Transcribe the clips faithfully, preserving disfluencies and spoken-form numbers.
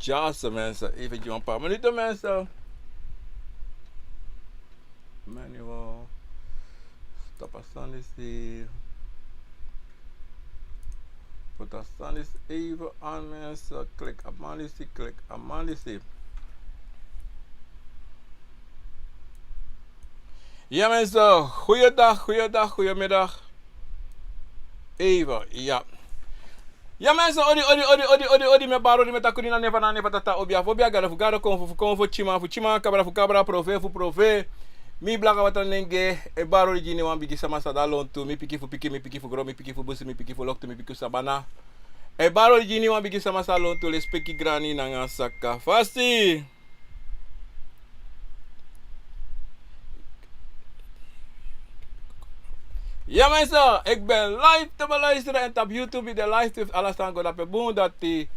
Dyaso, mensen. Even gi wan paar minuten, mensen. Manual. Stop a sani disi. Put a sani disi even aan, mensen. Klik a man disi, klik a man disi. Ja, mensen. Goeiedag, goeiedag, goeiemiddag. Even, ja. Ja, mensen, odi, odi, odi, odi, odi, odi, mi e bari odi, mi e taki odi na nen fu nen, nen fu tata, obia fu obia, gado fu gado, konfo fu konfo, tyiman fu tyiman, kabra fu kabra, profeti fu profeti. Mi blaka watra nenge, e bari odi gi iniwan bigi sama san de na lontu, mi pikin fu pikin, mi pikin fu gron, mi pikin fu busi, mi pikin fu loktu, mi pikin fu sabana. E bari odi gi iniwan bigi sama san de na lontu, lespeki, grani nanga sakafasi. Ja, mensen, ik ben live te beluisteren en op YouTube is de live, dus alles aan go dape bun, dati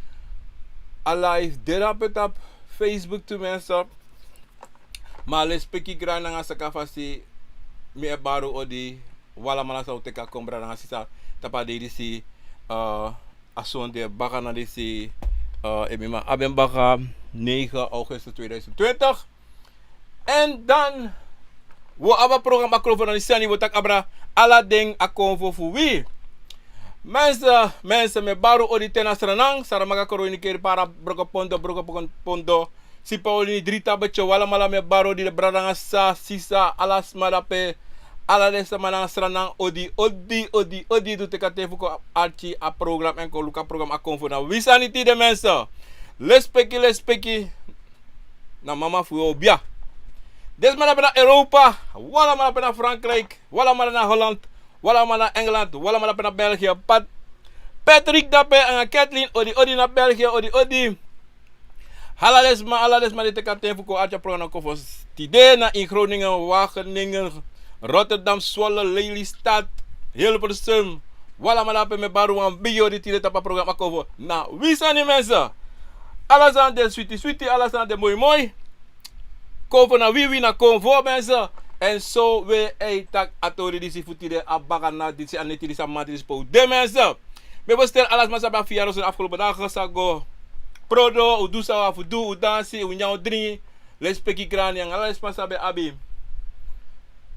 a live de dape op Facebook tu, mensen. Ma lespeki, grani nanga sakafasi, mi e bari odi, wi alamala san un teki a kon, brada nanga sisa, tapu a dei disi, eh, a sonde baka na disi, eh, ebi man abi en baka, negen augustus tweeduizend twintig. En dan, wi o abi a programa Konfo na Sani, wi o taki abra ala den a konfo fu wi. Mensen, mensen, mi e bari un odi te na Sranan, Saramaka, Kronikeri, Para, Brokopondo, Brokopondo, Sipaoli, Drita, Becho, wi alamala mi e bari un odi, den brada nanga sisa, sisa, ala sma dape, ala den sama na Sranan, odi, odi, odi, odi, di un teki a ten fu kon arki a programa en kon luku a programa Konfo na Wi Sani tide, mensen. Lespeki, lespeki. Na mama fu wi obia. Den sma dape na Europa, wi alamala dape na Frankrijk, wi alamala na Holland, wi alamala na Engeland, wi alamala dape na België. Pat-, Patrick dape nanga Kathleen, odi, odi na België, odi, odi. Ala den sma, ala den sma di teki a ten fu kon arki a programa Konfo tide na ini Groningen, Wageningen, Rotterdam, Zwolle, Lelystad, Hilversum. Wi alamala dape, mi e bari un wan bigi odi tide tapu a programa Konfo na Wi Sani, mensen. Ala sani de switi switi, ala sani de moi moi. Konfo na wi, wi na Konfo, mensen. En so wi e taki a tori disi fu tide, a bakana disi, a neti disi, a mamanten disi pe un de, mensen. Mi e ferstel ala sma san ben abi verjaardag na afgelopen dagen, san go prodo, un du san un abi fu du, un dansi, un nyan, un dringi. Lespeki, grani nanga ala den sma san ben abi,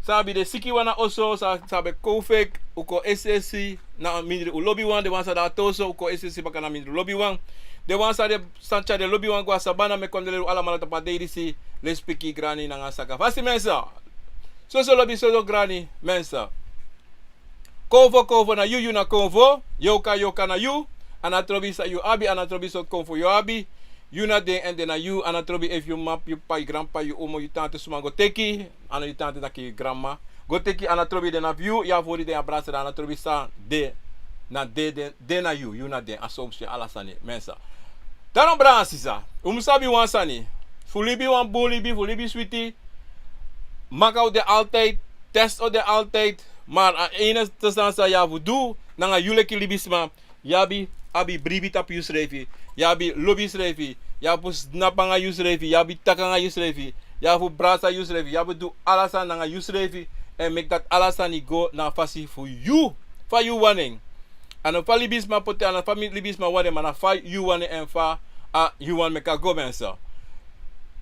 san abi den sikiwan na oso, san, san ben kon feki, un kon esi esi na mindri un lobiwan, den wan san de na Toso, un kon esi esi baka na mindri un lobiwan. Den wan san de, san tyari den lobiwan go na sabana, mi e kondoleri un alamala tapu a dei disi, lespeki, grani nanga sakafasi, mensen. Soso lobi, soso grani, mensen. Konfo, Konfo na yu, yu na Konfo. Yorka, Yorka na yu. A no trobi san yu abi, a no trobi sortu Konfo yu abi. Yu na den, èn den na yu. A no trobi efu yu mama, yu p'pa, yu granp'pa, yu omo, yu tante, suma go teki. A no yu tante, taki yu granmama. Go teki, a no trobi, den na fu yu. Yu abi fu hori den, yu abi brasa, a no trobi san de, na den, den, den na yu, yu na den. A so un mus si ala sani, mensen. Dan, brada nanga sisa, un mus sabi wan sani. Fu libi wan bun libi, fu libi switi, maka o de altijd, test o de altijd, maar a enigste sani san yu abi fu du nanga yu leki libisma, yu abi, abi bribi tapu yusrefi, yu abi lobi yusrefi, yu abi fu snapu nanga yusrefi, yu abi fu taki nanga yusrefi, yu abi fu brasa yusrefi, yu abi fu du ala sani nanga yusrefi, èn meki dati ala sani go na a fasi fu yu, fa yu wani en. A no fa libisma poti, a no fa mi libisma wani en, ma na fa yu wani en, fa a yu wani meki a go, mensen.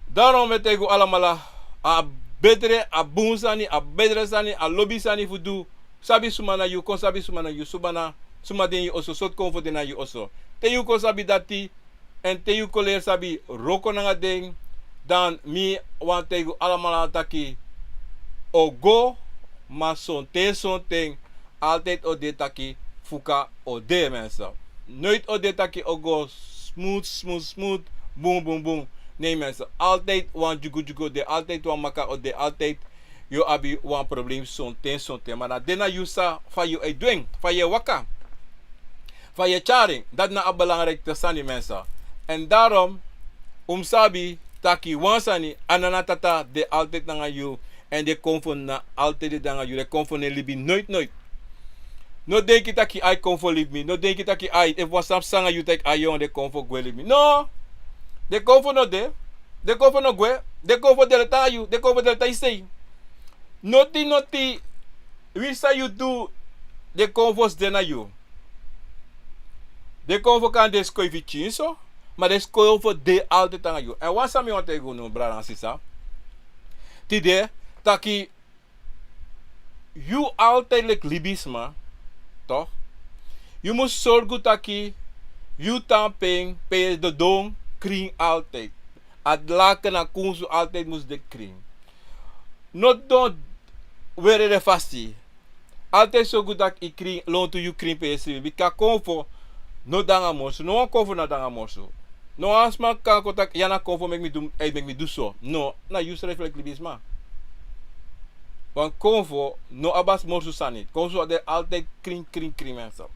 Daarom mi e taigi un alamala, a betre, a bun sani, a betre sani, a lobi sani fu du, sabi suma na yu, kon sabi suma na yu, suma na, suma de na yu oso, sortu Konfo de na yu oso. Te yu kon sabi dati, èn te yu kon leri sabi wroko nanga den, dan mi wani taigi un alamala taki, o go, ma sonten sonten, altijd o de taki fuka o de, mensen. Nooit o de taki o go smooth, smooth, smooth, bun, bun, bun. Nee, mensen. Altijd wan dyugudyugu o de, altijd wan maka o de, altijd yu o abi wan probleem sonten sonten. Ma na den na yu san, fa yu e du en, fa yu e waka, fa yu e tyari en. Dati na a belangrijkste sani, mensen. Èn daarom un mus sabi taki wan sani, a Nana Tata de altijd nanga yu. Èn den Konfo na altijd de nanga yu. Den Konfo no e libi nooit, nooit. No denki taki ai, Konfo libi mi. No denki taki ai, efu wan sani pasa nanga yu, taki ai, yon, den Konfo gwe libi mi. No. Den Konfo no de. Den Konfo no gwe. Den Konfo de leti nanga yu. Den Konfo de leti na yu sei. Noti, noti, winsi san yu du, den Konfo de na yu. Den Konfo kan de skoifi pikin so. Ma den skolfo de altijd nanga yu. Èn wan sani mi wani taigi unu, brada nanga sisa. Tide, taki yu altijd leki libisma, toch? Yu mus sorgu taki yu tan pe en, pe yu e dodon krin altijd. A laken, a kunsu altijd mus de krin. No dodon weri den fasi. Altijd sorgu taki i krin, lontu yu krin pe yu e srefi. Bika konfo no de nanga morsu. No wan konfo no de nanga morsu. No wan sma kan kon taki, ya, na konfo meki mi du, eh, meki mi du so. No, na yusrefi leki libisma. Want konfo no abi a morsu sani. Konfo de altijd krin, krin, krin, mensen.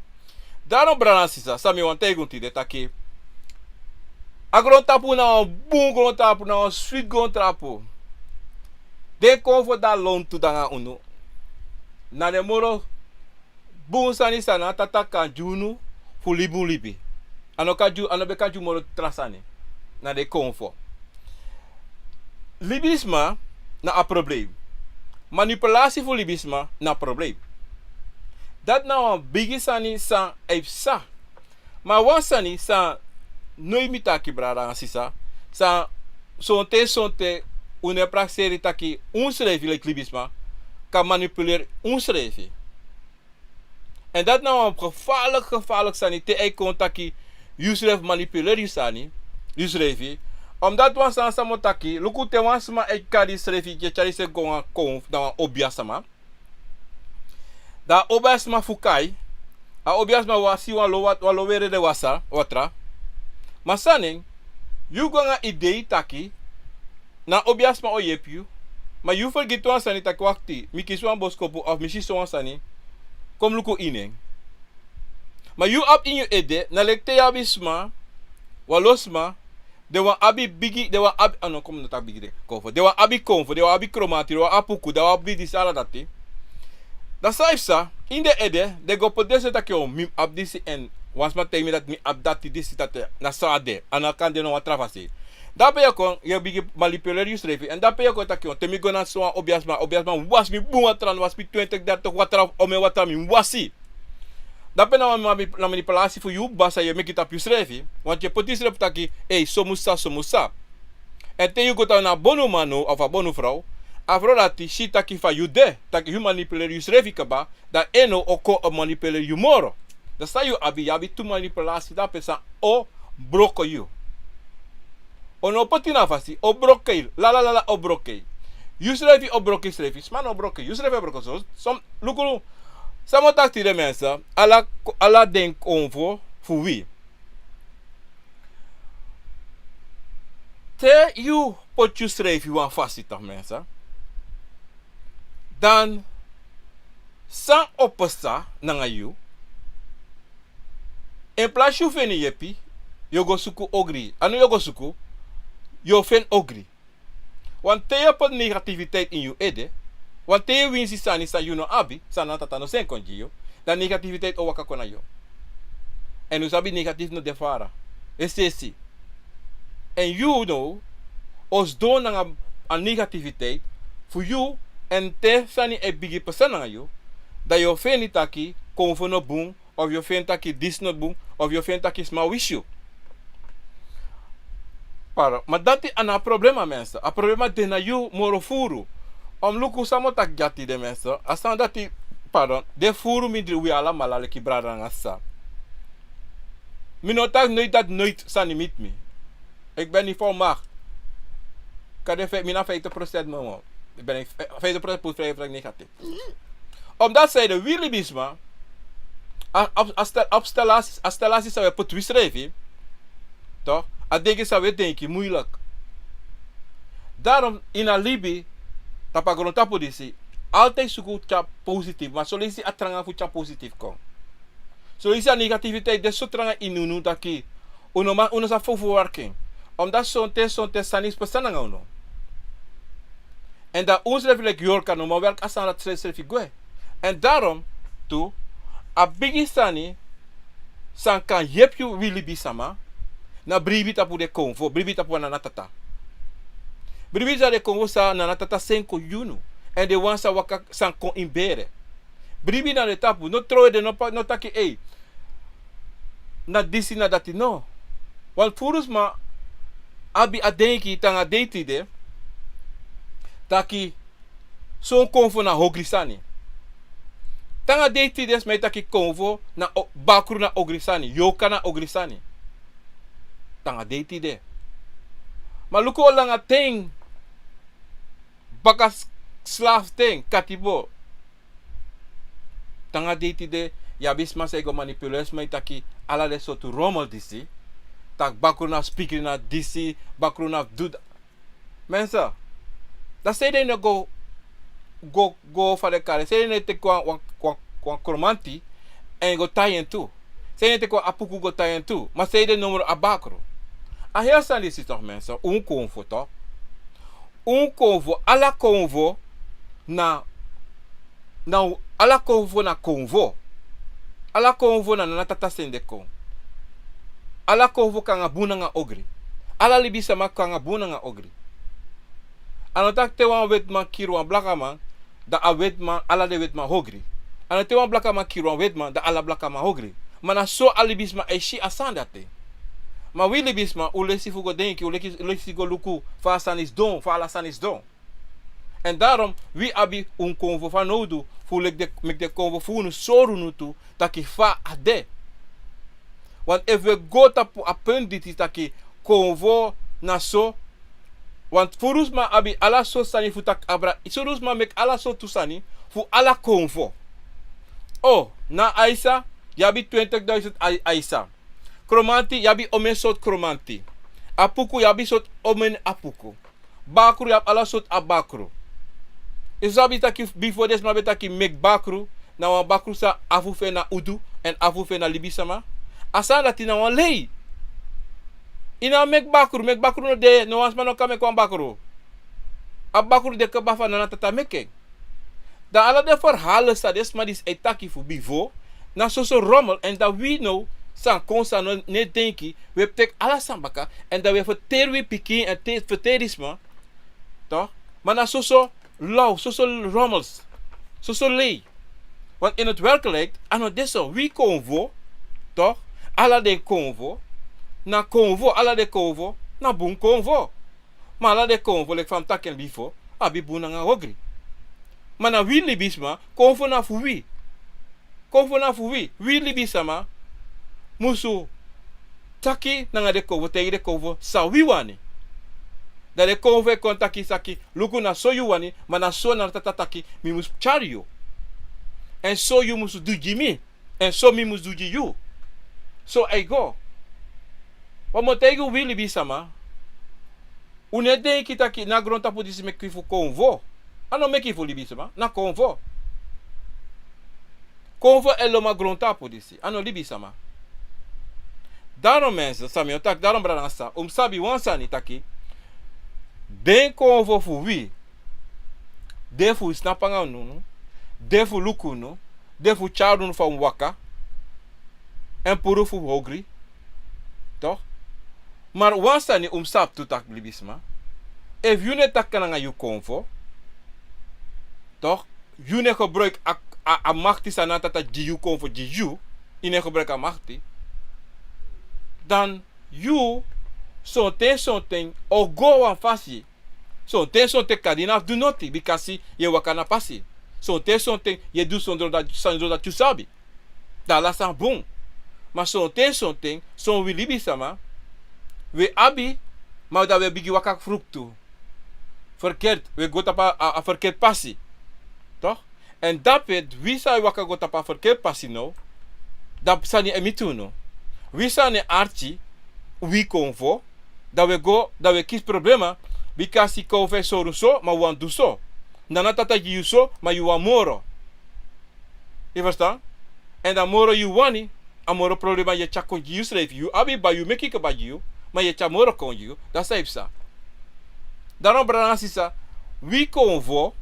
Daarom, brada nanga sisa, san mi wani taigi unu tide taki a grontapu na wan bun grontapu, na wan switi grontapu. Den konfo di e lontu nanga unu, na den moro bun sani san a Tata kan gi unu fu libi un libi. A no kan gi, a no ben kan gi un moro tra sani. Na den konfo. Libisma na a probleem. Manipulatie fu libisma na a probleem. Dati na wan bigi sani san e psa. Ma wan sani san noiti mi taki, brada nanga sisa, san sonten, sonten un no e prakseri taki unsrefi leki libisma kan manipuleri unsrefi. Èn dati na wan gevaarlijk, gevaarlijk sani te a e kon taki yusrefi manipuleri yu sani, yusrefi. Omdat wan sani san mi o taki, luku, te wan sma e kari yusrefi, yu e tyari yusrefi go nanga kon, na wan obiasma. Dan a obiasma fu kai, a obiasma wasi wan lo wat-, wan lo weri den wasa, watra. Ma san nen, yu go nanga idei taki na obiasma o yepi yu. Ma yu fergiti wan sani taki wakti, mi kisi wan boskopu of mi si so wan sani, kon mi luku ini en. Ma yu abi ini yu ede, na leki te yu abi sma, wan lo sma, den wani abi bigi, den wani abi, ah no, kon mi no taki bigi de, konfo. Den wani abi konfo, den wani abi kromati, den wani abi puku, den wani abi disi, ala dati. Dan san e psa, ini den ede, den go poti den srefi taki, o, mi abi disi, èn wan sma taigi mi dati mi abi dati, disi, dati, na so a de. A no kan de no wan tra fasi. Dape yu o kon, yu e bigin manipuleri yusrefi. Èn dape yu o kon taki, o, te mi go na so wan obiasma, obiasma wasi mi bun watra, wasi mi twintig, dertig watra, omeni watra mi wasi. Dape na wan, na manipulatie fu yu basi yu e meki tapu yusrefi. Want yu e poti yusrefi taki, ei, so mi sa, so mi sa. Èn te yu go tan na a bonuman now, of a bonufrow, a frow dati si taki fa yu de, taki yu manipuleri yusrefi kaba, dan en now o kon o manipuleri yu moro. Dan san yu abi, yu abi tu manipulatie dape san o broko yu. O no poti na fasi, o broko yu, la, la, la, la, o broko yu. Yusrefi o broko yusrefi, sma no broko yu, yusrefi o broko so, so, luku, san mi o taki tide, mensen, ala, ala den konfo fu wi. Te yu poti yusrefi wan fasi, toch, mensen, dan san o pasa nanga yu? In plaats yu feni yepi, yu o go suku ogri. A no yu o go suku, yu o feni ogri. Want te yu poti negativiteit ini yu ede, want te yu winsi sani san yu no abi, san Nana Tata no seni kon gi yu, dan negativiteit o waka kon na yu. Èn un sabi negatief no de fara. Es'esi. Èn yu now o sidon nanga a negativiteit fu yu, èn te sani e bigin pasa nanga yu, dan yu o feni taki konfo no bun, of yu o feni taki disi no bun, of yu o feni taki sma wisi yu. Pardon, ma dati a no a problema, mensen. A problema de na yu moro furu. Omluku san mi o taki gi a tide, mensen. A sani dati, pardon, de furu mindri wi alamala leki brada nanga sisa. Mi no taki noiti dati noiti sani miti mi. Ik ben niet volmaakt. Kan de fe-, mi na vijftig procent nomo. Ik ben vijftig procent positief, vijftig negatief. Omdat zij de wi libisma, a, a, a stel-, a stelasi, a stelasi san wi e poti wi srefi, toch? A denki san wi e denki, moeilijk. Daarom ini a libi, tapu a grontapu disi, altijd suku tyari positief, ma son leisi a tranga fu tyari positief kon. Son leisi a negativiteit de so tranga ini unu taki un no man, un no sa fu, fu werki. Omdat sonten, sonten sani pasa nanga unu. Èn dan unsrefi leki yorka no man werki a sani dati srefsrefi gwe. Èn daarom tu, a bigi sani san kan yepi wi libisma, na bribi tapu den konfo, bribi tapu wan Nana Tata. Bribi san den konfo san Nana Tata seni kon gi unu. Èn den wan san waka san kon ini bere. Bribi na den tapu, no trowe den, no pa-, no taki, ei, na disi, na dati, no. Wan furu sma abi a denki te nanga dei tide taki son konfo na ogri sani. Te nanga dei tide sma e taki konfo na o- bakru na ogri sani, yorka na ogri sani. Te nanga dei tide. Ma luku o langa ten baka s- slafu ten katibo. Te nanga dei tide yu abi sma san e go manipuleri sma e taki ala den sortu romel disi. Tak' bakru na spikri na disi, bakru na fu du dati. Mensen, dan sei den no go go go fa den kari sei den no e teki wan wan wan wan kromanti èn go tai en tu. Sei den no e teki wan apuku go tai en tu ma sei den no moro a bakru. A heri sani disi tok' mensen un konfo tok'. Un konfo ala konfo na na ala konfo na konfo. Ala konfo na nana tata sende kon. Ala konfo kon nanga bun nanga ogri. Ala libisama kon nanga bun nanga ogri. A no taki te wan wetiman kiri wan blakaman dan a wetiman ala den wetiman ogri. A no te wan blakaman kiri wan wetiman dan ala blakaman ogri. Ma na so a libisma e si a sani dati. Ma wi libisma un lesi fu go denki un lesi go luku fa a sani sidon fa ala sani sidon. Èn darom wi abi un konfo fanowdu fu leki den meki den konfo fu unu sori unu tu taki fa a de. Want efu wi e go tapu a punt disi taki konfo na so. Want furu sma abi ala sortu sani fu taki abra furu sma meki ala sortu sani fu ala konfo. O na aisa yu abi twintik duisend aisa. Kromanti yu abi omen sortu kromanti. Apuku yu abi sortu omen apuku. Bakru yu abi ala sortu abakru. Yu sabi taki bifo den sma ben taki meki bakru na wan bakru san afu fu en na udu èn afu fu en na libisama. A sani dati na wan lei. Yu na meki bakru meki bakru no de no wan sma no kan meki wan bakru. A bakru de kaba fu a nana tata meki en. Dan ala den ferhalen san den sma disi e taki fu bifo na soso romel èn dan wi now san kon san no e denki wi e teki ala sani baka èn dan wi e ferteri wi pikin èn ferteri sma. Ma na soso law soso romels soso lei. Want in het werkelik a no de so wi konfo tok'. Ala den konfo na konfo ala den konfo na bun konfo. Ma ala den konfo leki fa mi taki en bifo abi bun nanga ogri. Ma na wi libisma konfo na fu wi. Konfo na fu wi wi libisama musu taki nanga den konfo taigi den konfo san wi wani. Dan den konfo e kon taki saki luku na so yu wani ma na so na tata taki mi mus tyari yu. Èn so yu mus du gi mi èn so mi mus du gi yu. So a e go. Wan mi o taigi un wi libisama. Un no e denki taki na grontapu disi meki fu konvo. A no meki fu libisama na konvo. Konvo e loma grontapu disi a no libisama. Daron mense san mi o taki daron brada nanga sisa un mus sabi wan sani taki den konvo fu wi de fu wi snapu nanga unu, de fu luku unu, de fu tyari unu fa un waka. Èn puru fu ogri. Tok'. Mari wan sani un mus sabi tu taki libisma efu yu no e taki nanga yu konvo, tok', yu no e gebruiki a makti san na tata gi yu konvo gi yu, yu no e gebruiki a makti, dan yu sonten sonten o go wan fasi. Sonten sonten kadi na fu du noti bikasi yu e waka na pasi. Sonten sonten yu e du sondro dati yu sabi. Dan ala sani bun. Ma sonten sonten son wi libisama wi e abi, ma dan wi e bigin waka fruktu. Ferkert wi e go tapu a ferkert pasi. Tok'. Èn dape wi san e waka go tapu a ferkert pasi now, dan sani e miti unu. Wi san na en arki wi konvo, dan wi e go dan wi e kisi problema. Bikasi konvo e sori unu so ma wi wani du so. Nana tata gi yu so ma yu wani moro. Yu ferstan? Èn dan moro yu wani, a moro problema yu e tyari kon gi yu srefi yu abi bai yu meki kaba gi yu, ma yu e tyari moro kon gi yu. Dan san yu psa? Daron brada nanga sisa, wi konvo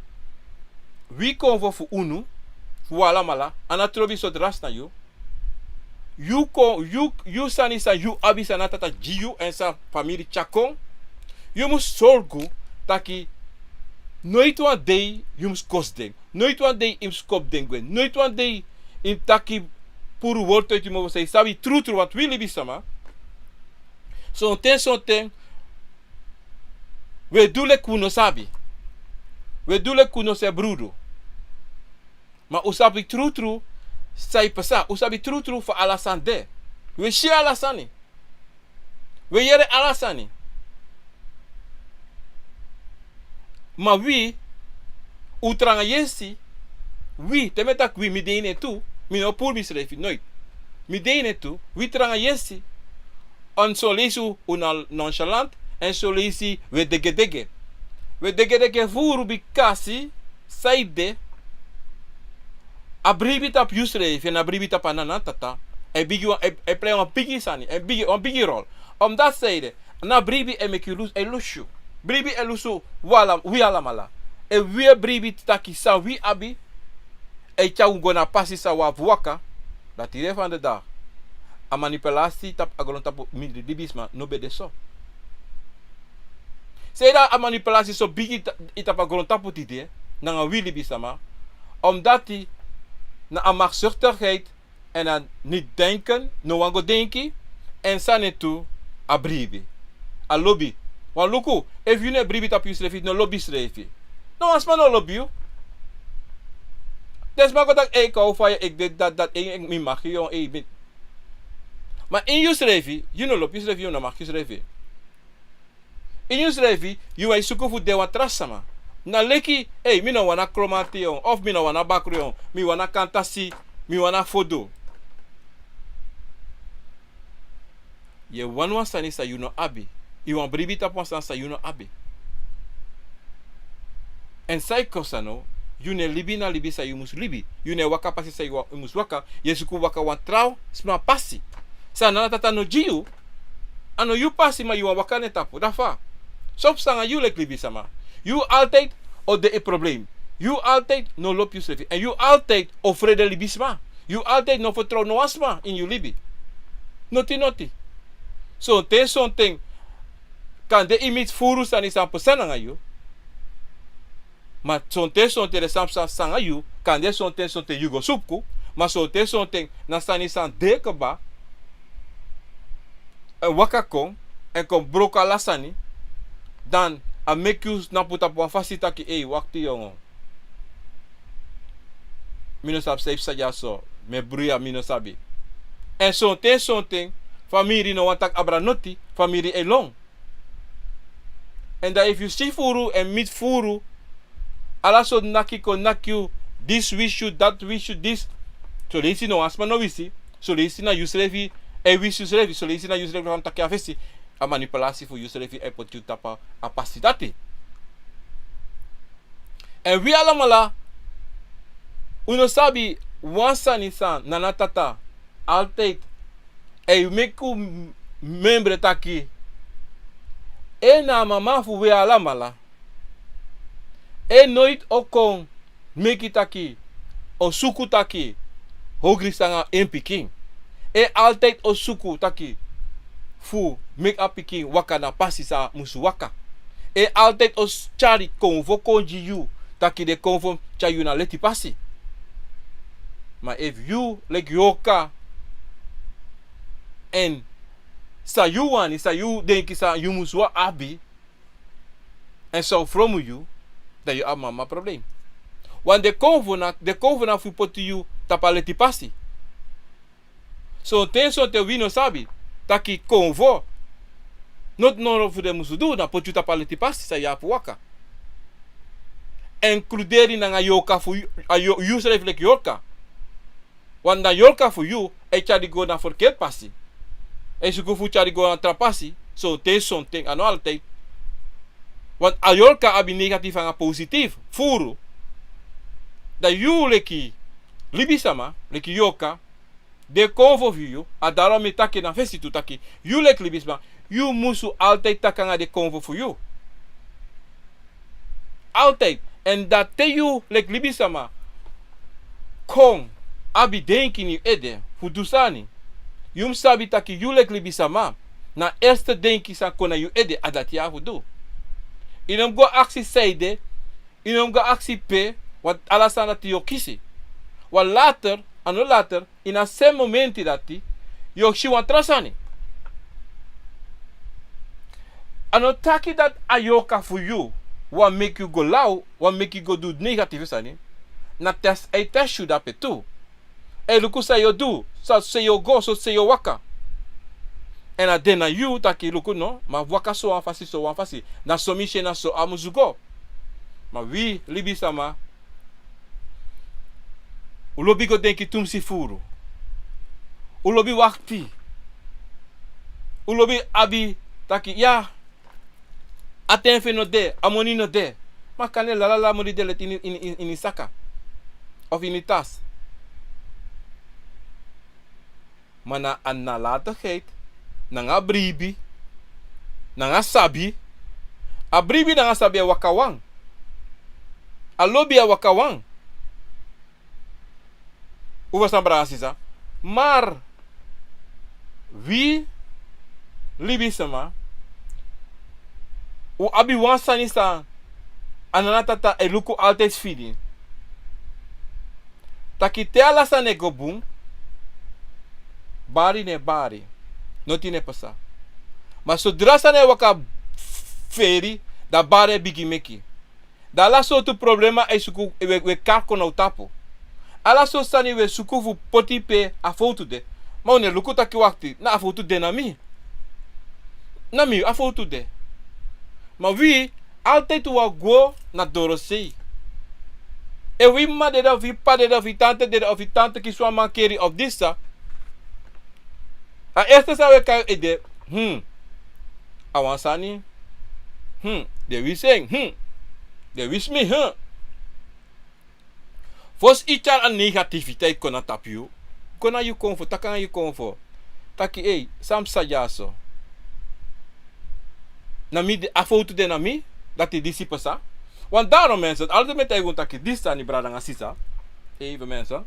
wi konvo fu unu, fu wi alamala a no trobi sortu rasi na yu. Yu kon yu sani san yu abi san na tata gi yu èn san famiri tyari kon. Yu mus sorgu taki noiti wan dei yu mus kosi den. Noiti wan dei yu mus kopu den gwe noiti wan dei yu mus taki puru wortu eti movo san yu sabi trutru wantu wi libisama. Sonten sonten, wi e du leki un no sabi. Wi e du leki un no si brudu. Ma un sabi trutru san e pasa, un sabi trutru fa ala sani de. Wi e si ala sani. Wi e yere ala sani. Ma wi, un tranga yesi, wi, te mi e taki wi, mi de ini en tu, mi no puru misrefi, noiti. Mi de ini en tu, wi tranga yesi, èn son leisi un nonchalant, èn son leisi wi e degedege. Wi e degedege furu bikasi, san ede, a bribi tapu yusrefi, èn a bribi tapu a nana tata, e bigi wan, e, e plei wan bigi sani, e bigi, wan bigi rol. Omdat san ede, na bribi e meki yu lusu, e lusu yu. Bribi e lusu wi ala, wi alamala. Efu wi e bribi taki san wi abi, e tyari un go na a pasi san un abi fu waka, dan tide fandedag, a manipulasi tapu a grontapu mindri libisma no ben de so. San ede a manipulasi so bigi ta-, e tapu a grontapu tide, nanga wi libisma, omdat na a machtszuchtigheid, èn a niet denken, no wani go denki, èn sani tu, a bribi. A lobi. Wan luku, efu yu no e bribi tapu yusrefi, no lobi yusrefi. No wan sma no lobi yu. Den sma go taki, ei, kon fa yu, ik dit, dat, dat, ei, ik, mi mag yu, ei, mi. Ma ini yusrefi, yu no lobi yusrefi, yu no mag yusrefi. Ini yusrefi, yu wani suku fu de wan tra sama. Na leki, ei, mi no wani a kromanti, of mi no wani a bakru, mi wani a kantasi, mi wani a fodo. Yu e wani wan sani san yu no abi. Yu wani bribi tapu wan sani san yu no abi. Èn san e kosi a no, yu no e libi na libi san yu mus libi. Yu no e waka pasi san yu wa-, yu mus waka. Yu e suku waka wan tra sma pasi. San a nana tata no gi yu, a no yu pasi, ma yu wani waka na en tapu. Dan fa? Sopu sani nanga yu leki libisma. Yu altijd o de ini problem. Yu altijd no lobi yusrefi. Èn yu altijd o frede libisma. Yu altijd no fertrow no wan sma ini yu libi. Noti noti. Sonten sonten, kande yu miti furu sani san pasa nanga yu. Ma sonten sonten den sani san nanga yu, kande sonten sonten yu go suku, ma sonten sonten na sani san de kaba, e waka kon, èn kon broko ala sani, dan a meki yu snapu tapu wan fasi taki, ei, wakti yongo. Mi no sabi san e psa dyaso, mi e bruya, mi no sabi. Èn sonten sonten, famiri no wani taki abra noti, famiri e lon. Èn dan efu yu si furu èn miti furu, ala sortu naki kon naki yu, disi wisi yu, dati wisi yu, disi. Son leisi no wan sma no wisi, son leisi na yusrefi e wisi yusrefi, son leisi na yusrefi fu taki a fesi, a manipulasi fu yusrefi e poti yu tapu a pasi dati. Èn wi alamala, un no sabi wan sani san nana tata altijd e meki un memre taki, en na a mama fu wi alamala, en noiti o kon meki taki, o suku taki, ogri sani nanga en pikin. En altijd o suku taki, fu meki a pikin waka na pasi san a musu waka. En altijd o s-, tyari konfo kon gi yu, taki den konfo tyari yu na leti pasi. Ma efu yu leki yorka, èn san yu wani, san yu denki san yu musu abi, èn san o fromu yu, dan yu abi mama problem. Want den konfo na, den konfo na fu poti yu tapu a leti pasi. Sonten sonten wi no sabi taki konfo, noti noro fu den musu du na poti yu tapu a leti pasi san yu abi fu waka. Inkluderi nanga yorka fu yu, a yu, yusrefi leki yorka. Want a yorka fu yu e tyari go na ferkeri pasi. E suku fu tyari go na tra pasi, sonten sonten, a no altijd. Want a yorka abi negatief nanga positief, furu. Dan yu leki libisma, leki yorka, den konfo fu yu, a dati mi taki na fesi tu taki, yu leki libisma, yu musu altijd taki nanga den konfo fu yu. Altijd. Èn dati te yu leki libisma kon abi denki ini yu ede fu du sani, yu mus sabi taki yu leki libisma, na eerste denki san kon na yu ede, a dati yu abi fu du. Yu no mus go aksi san ede, yu no mus go aksi pe, want ala sani dati yu o kisi. Want later, a no later, ini a sem momenti dati, yu o si wan tra sani. A no taki dati a yorka fu yu wan meki yu go law, wan meki yu go du negatifu sani. Na test, a e test yu dape tu. A e luku san yu o du, san, san yu o go, san, san yu o waka. Èn a de na yu taki luku no, ma waka so wan fasi, so wan fasi. Na so mi si en, na so a musu go. Ma wi libisama, un lobi go denki tumsi furu. Un lobi wakti. Un lobi abi taki, ya, a ten fu en no de, a moni no de. Ma kande lalala moni de leti ini, ini, ini, ini saka. Of ini tas. Ma na a nalatigheid, nanga bribi, nanga sabi. A bribi nanga sabi e waka wan. A lobi e waka wan. Un ferstan, brada, sisa? Maar wi libisma, un abi wan sani san a nana tata e luku altijd fini. Taki te ala sani e go bun, bari no e bari, noti no e pasa. Ma sodra sani e waka feri, dan bari e bigin meki. Dan ala sortu problema e suku, we, we kari kon na un tapu. Ala sortu sani we suku fu poti pe a fowtu de. Ma un no e luku taki wakti, na a fowtu de na mi. Na mi a fowtu de. Ma wi, altijd un wani go na dorosei. Efu wi m'ma dede, efu wi p'pa dede, efu wi tante dede, efu wi tante kisi wan mankeri, efu disi san. A eerste san we kai ede, hmm. A wan sani, hmm. Den wisi en, hmm. Den wisi mi, hmm. Fosi yu tyari a negativiteit kon na tapu yu, kon na yu konfo, taki nanga yu konfo. Taki, ei, san psa dyaso? Na mi de, a fowtu de na mi, dati disi pasa. Want daarom mensen, altijd mi e taigi un taki disi sani, brada nanga sisa. Even mensen.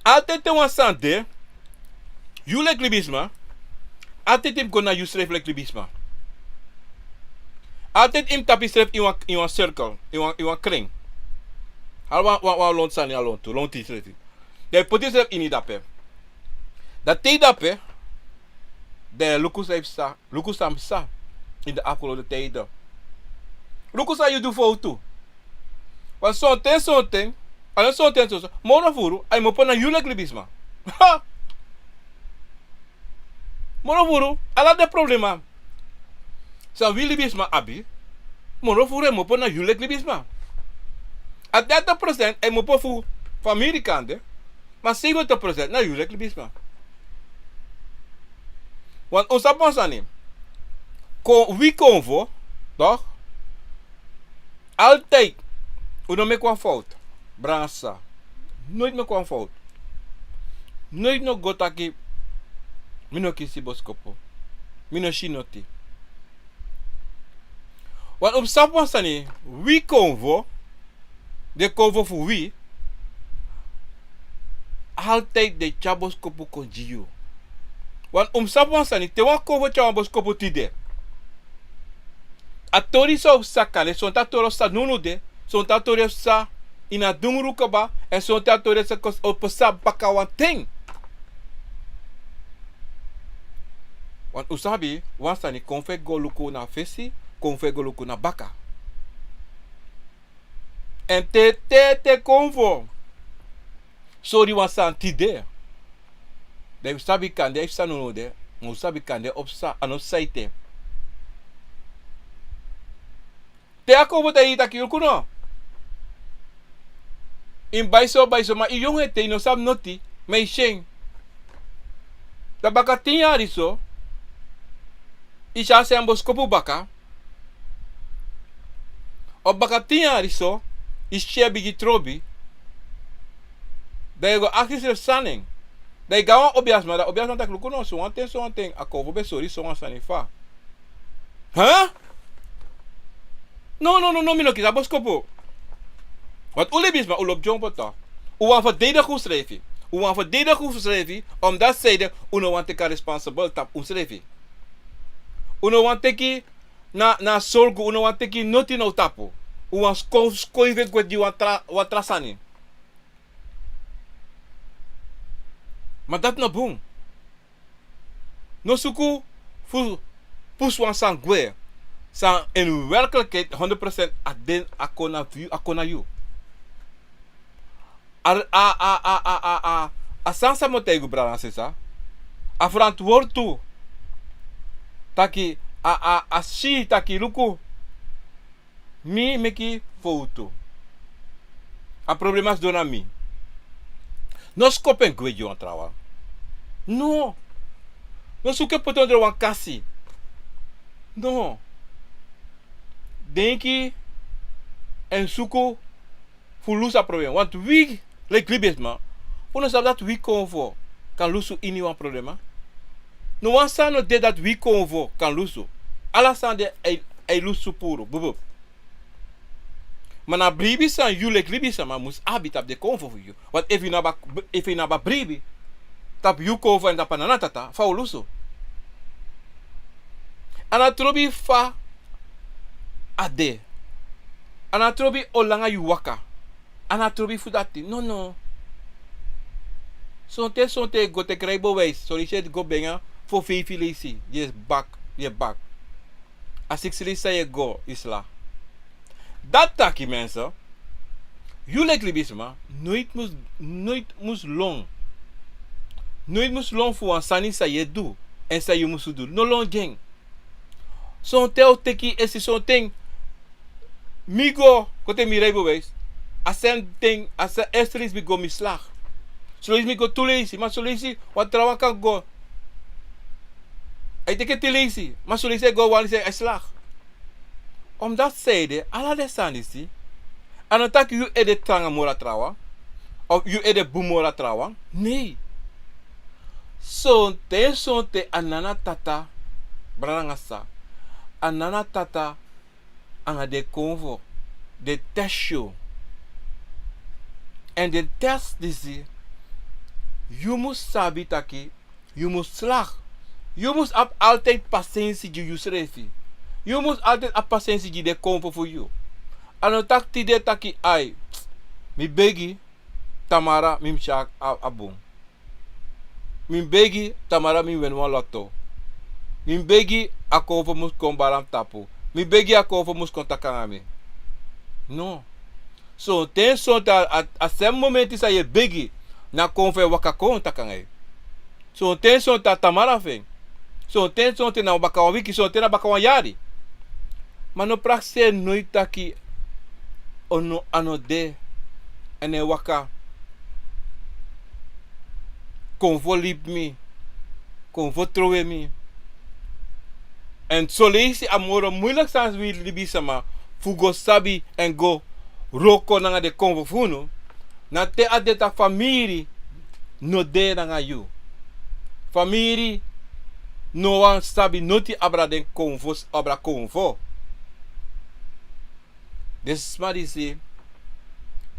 Altijd te wan sani de, yu leki libisma, altijd yu mus go na yusrefi leki libisma. Altijd yu mus tapu yusrefi ini wan, ini wan cirkel, ini wan, ini wan kring. Ala wan, wan, wan lontu sani, a lontu, lontu yusrefi. Dan yu poti yusrefi ini dape. Dan te yu dape, dan yu e luku san yu psa, luku san psa ini de afgelopen tijden. Luku san yu du fowtu. Want sonten, sonten, a no sonten, sonten, moro furu, a e kmopo na yu leki libisma. Ha! Moro furu, ala den problema san wi libisma abi, moro furu e kmopo na yu leki libisma. A dertig procent e kmopo fu famiri kande, ma zeventig procent na yu leki libisma. Want un sabi wan sani, kon, wi konfo, toch? Altijd, un no meki wan fout, brada nanga sisa. Noiti meki wan fout. Noiti no go taki, mi no kisi boskopu. Mi no si noti. Want un mus sabi wan sani, wi konfo, den konfo fu wi, altijd den e tyari boskopu kon gi yu. Want un mus sabi wan sani, te wan konfo tyari wan boskopu tide, a tori san o psa kande, sonten a tori o psa nownow de, sonten a tori o psa ini a dungru kaba, èn sonten a tori o psa, o psa baka wan ten. Want un sabi wan sani, konfo e go luku na fesi, konfo e go luku na baka. Èn te, te, te konfo sori wan sani tide, dan yu sabi kande a e psa nownow de, ma un sabi kande o psa, a no psa ete. Te a konfo taigi yu taki luku no, yu mus bai so, bai so, ma yu yongu ete, yu no sabi noti, ma yu si en. Dan baka tin yari so, yu sa si en boskopu baka. Of baka tin yari so, yu si en bigin trobi. Dan yu go aksi yusrefi san na en. Dan yu go na wan obiasma, dan obiasma taki luku no, sowan ten, sowan ten, a konfo ben sori sowan sani fa. Huh? No, no, no, no, mi no kisi a boskopu. Want un libisma, un lobi dyompo toch. Un wani ferdedig unsrefi. Un wani ferdedig unsrefi, omdat zij de, un no wani teki a responsible tapu unsrefi. Un no wani teki na, na sorgu, un no wani teki noti na un tapu. Un wani sko-, skoifi gwe gi wan tra, wan tra sani. Ma dati no bun. No suku fu pusu wan sani gwe san in werkelijkheid honderd procent a den a kon na yu, a kon na yu. A, a, a, a, a, a, a sani san mi o taigi yu, brada nanga sisa. A verantwoord tu. Taki, a, a, a si taki luku. Mi meki fowtu. A problema sidon na mi. No skopu en gwe gi wan trawan. No. No suku en poti en ondro wan kasi. No. Denki en suku fu lusu a problema. Want wi, leki libisma, un no sabi dati wi konfo kan lusu iniwan problema. No wan sani no de dati wi konfo kan lusu. Ala sani de a e, a e lusu puru. Bubu. Ma na bribi san yu leki libisma mus abi tapu den konfo fu yu. Want efu yu no abi a, efu yu no abi a bribi tapu yu konfo èn tapu a nana tata, fa un o lusu. A no trobi fa a de. A no trobi o langa yu waka. A no trobi fu dati. No, no. Sonten, sonten yu e go teki rijbewijs. Son leisi yu e go brengi en fu feifi leisi. Yu e bak, yu e bak. A siksi leisi san yu e go, yu sla. Dati taki, mensen, yu leki libisma, noiti mus, noiti mus lon. Noiti mus lon fu wan sani san yu e du, èn san yu musu du. No lon gi en. Sonten o teki esi, sonten mi go, kon teki mi rijbewijs. A sèm ten, a sèm, eerste leisi mi go, mi slag. Son leisi mi go tu leisi, ma son leisi wan trawan kan go. A e teki tin leisi, ma son leisi a e go wan leisi, a e slag. Omdat san ede, ala den sani disi, a no taki yu ede tranga moro a trawan, of yu ede bun moro a trawan. Nee. Sonten, sonten a nana tata, brada nanga sisa, a nana tata anga den konfo, den test yu. Èn den test disi, yu mus sabi taki yu mus slag. Yu mus abi altijd pasensi gi yusrefi. Yu mus altijd abi pasensi gi den konfo fu yu. A no taki tide taki ai, mi begi, tamara mi mus tyari a, a bun. Mi begi, tamara mi wini wan lotto. Mi begi, a konfo mus kon bari na mi tapu. Mi begi, a konfo mus kon taki nanga mi. No. Sonten, sonten a, a, a sèm momenti san yu e begi, na konfo e waka kon taki nanga yu. Sonten, sonten a tamara fu en. Sonten, sonten na baka wan wiki, sonten na baka wan yari. Ma no prakseri noiti taki a no, a no de. Èn a e waka. Konfo libi mi. Konfo trowe mi. Èn son leisi a moro muiliki sani fu wi libisma fu go sabi èn go wroko nanga den konfo fu unu. Na te a de taki famiri no de nanga yu. Famiri no wani sabi noti abra den konfo, abra konfo. Den sma disi,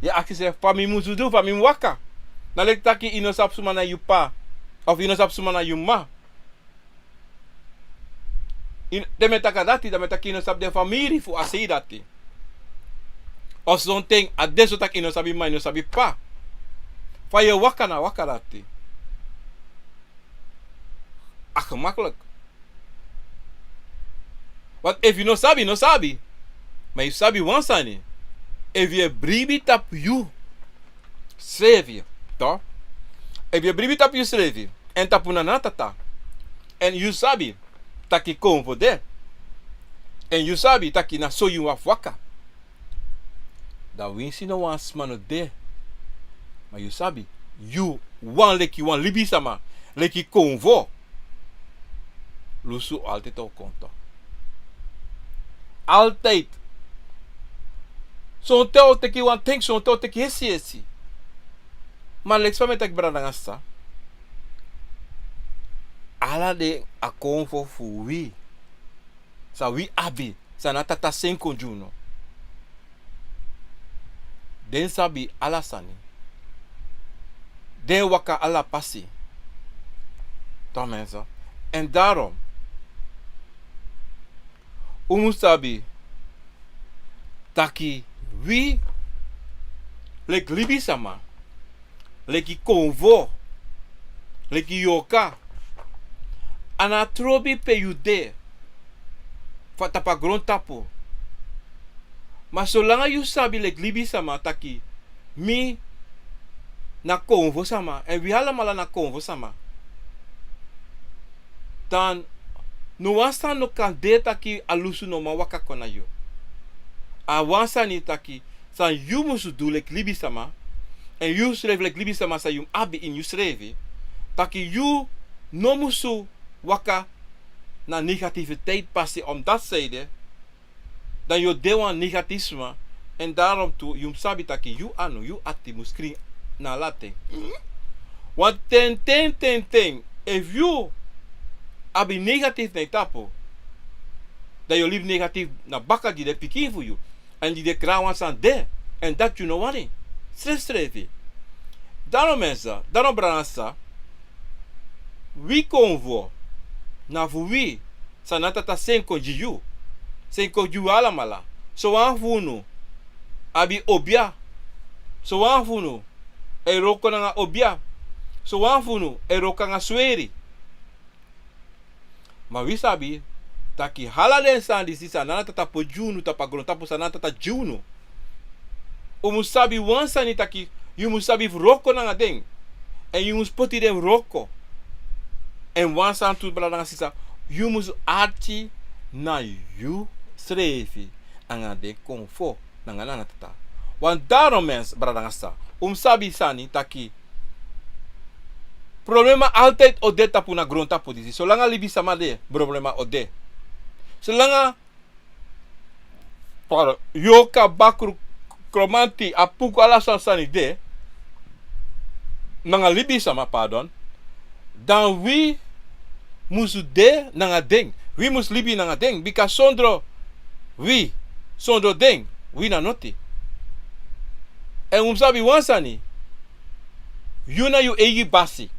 yu e aksi srefi fa mi musu du, fa mi musu waka. Na leki taki yu no sabi suma na yu p'pa, of yu no sabi suma na yu m'ma. Yu, te mi e taki dati, dan mi e taki yu no sabi den famiri fu a sei dati. Of sonten a de so taki yu no sabi m'ma, yu no sabi p'pa. Fa yu e waka na waka dati. A gemakkelijk. Want efu yu no sabi, yu no sabi. Ma yu sabi wan sani. Efu yu e bribi tapu yusrefi, toch? Efu yu e bribi tapu yusrefi, èn tapu nana tata, èn yu sabi taki konfo de, èn yu sabi taki na so yu wani fu waka, dan winsi no wan sma no de, ma yu sabi, yu wan leki wan libisma, leki konfo, lusu altijd o kon toch. Altijd. Sonten o teki wan ten, sonten o teki hesi hesi. Ma leki fa mi e taki, brada nanga sisa, ala den a konfo fu wi, san wi abi, san na tata seni kon gi unu. Den sabi ala sani. Den waka ala pasi. Toch mensen. En daarom, un mus sabi taki wi, leki libisma, leki konfo, leki yorka, A no trobi pe yu de, fa tapu a grontapu. Ma solanga yu sabi leki libisama taki mi na konfo sama, èn wi alamala na konfo sama, dan no wan sani no kan de taki a lusu no man waka kon na yu. A wan sani taki san yu musu du leki libisama, èn yu srefi leki libisama san yu abi ini yusrefi, taki yu no musu waka na negativiteit pasi, omdat zij de dan yu o de wan negatief sma. Èn daarom tu yu mus sabi taki yu anu, yu ati mus krin na ala ten. Want ten ten ten ten, efu yu abi negatief na yu tapu, dan yu o libi negatief na baka gi den pikin fu yu, èn gi den krawan san de, èn dati yu no wani. Srefsrefi. Daarom mensen, daarom brada nanga sisa, wi konfo na fu wi. San Tata seni kon gi yu, seni kon gi wi alamala. Sowan fu unu abi obia. Sowan fu unu e wroko nanga obia. Sowan fu unu e wroko nanga sweri. Ma wi sabi taki ala den sani disi san Tata poti gi unu tapu a grontapu, san Tata gi unu, un mus sabi wan sani taki yu mus sabi fu wroko nanga den. Èn yu mus poti den wroko. Èn wan sani tu, brada nanga sisa, yu mus arki na yusrefi anga den konfo nanga Tata. Want daarom mensen, brada nanga sisa, un mus sabi sani taki problema altijd o de tapu na grontapu disi. Solanga libisama de, problema o de. Solanga pardon, yorka, bakru, kromanti, apuku, ala sani sani de nanga libisama, pardon, dan wi musu de nanga den. Wi mus libi nanga den, bika sondro wi, sondro den, wi na noti. Èn un mus sabi wan sani, yu na yu eigi basi.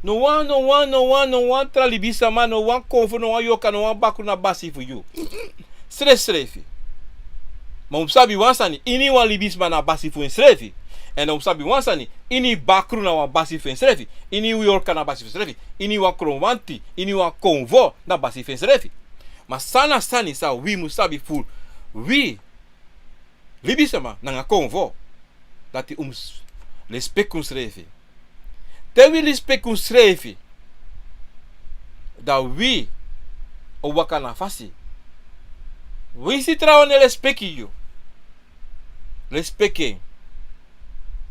No wan, no wan, no wan, no wan tra libisama, no wan konfo, no wan yorka, no wan bakru na basi fu yu. Srefsrefi. Ma un mus sabi wan sani, iniwan libisma na basi fu ensrefi. Èn un mus sabi wan sani, ini bakru na wan basi fu ensrefi. Ini yorka na basi fu ensrefi. Iniwan kromanti, iniwan konfo na basi fu ensrefi. Ma san na sani san wi mus sabi fu wi libisma nanga konfo, dati un mus lespeki unsrefi. Te wi lespeki unsrefi, dan wi o waka na fasi. Winsi trawan no e lespeki yu, lespeki en.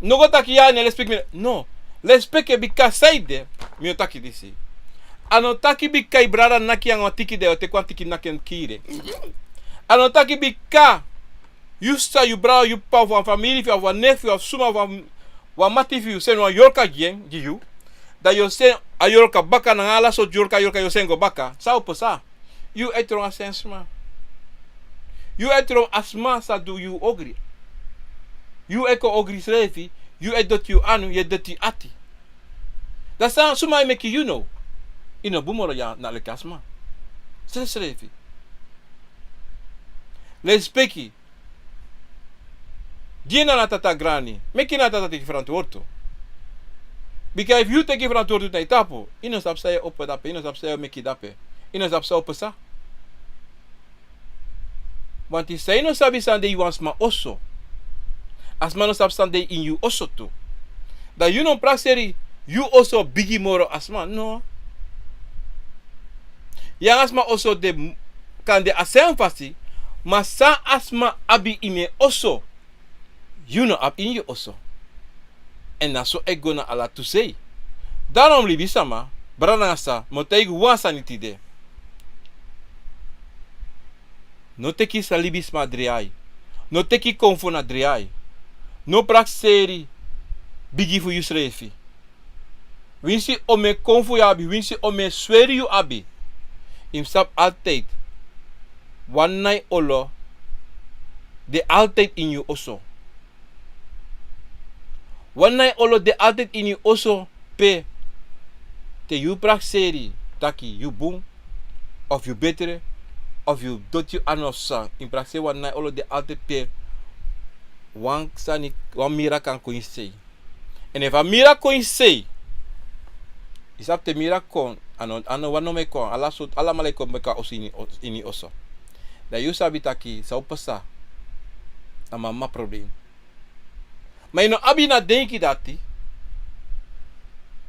No go taki ya, a no e lespeki mi. No. Lespeki en, bika saide mi o taki disi. A no taki bika yu brada naki anga wan tiki, dan yu o teki wan tiki naki en kiri en. A no taki bika yu sisa, yu brada, yu p'pa, fu wan famiri fu yu, fu wan nefi fu yu, fu suma, fu wan, wan mati fu yu, seni wan yorka gi en, gi yu, dan yu o seni a yorka baka nanga ala sortu yorka, yorka yu o seni go baka. San o pasa? Yu e tron a sen sma. Yu e tron a sma sa du yu ogri. Yu e kon ogri srefi. Yu e doti yu anu, yu e doti yu ati. Dan san suma e meki yu now? Yu no bun moro ya na leki a sma. Srefsrefi. Lespeki. Gi en na Tata grani. Meki na Tata teki ferantwortu. Bika efu yu teki ferantwortu na yu tapu, yu no sabi san yu e opo dape, yu no sabi san yu e meki dape, yu no sabi san o pasa. Want san yu no sabi san de ini wan sma oso, a sma no sabi san de ini yu oso tu. Dan yu no prakseri yu oso bigi moro a sma, no. Yu anga sma oso de, kan de a srefi fasi, ma san a sma abi ini en oso, yu no abi ini yu oso. Èn na so e go na ala tu sei. Daarom libisma, brada nanga sisa, mi o taigi wan sani tide. No teki san libisma drai. No teki konfo na drai. No prakseri bigi fu yusrefi. Winsi omeni konfo yu abi, winsi omeni sweri yu abi, yu mus sabi altijd, wan nai olo de altijd ini yu oso. Wan nai olo de altijd ini yu oso, pe te yu prakseri taki yu bun, of yu betre, of yu doti yu anu of san, yu mus prakseri wan nai olo de altijd pe wan sani, wan mira kan kon ini sei. Èn efu a mira kon ini sei, yu sabi te mira kon, A no, a no wan no meki wan. Ala so, alamala e kon meki wan oso ini, ini oso. Dan yu sabi taki san o pasa. Na mama problem. Ma yu no abi na denki dati.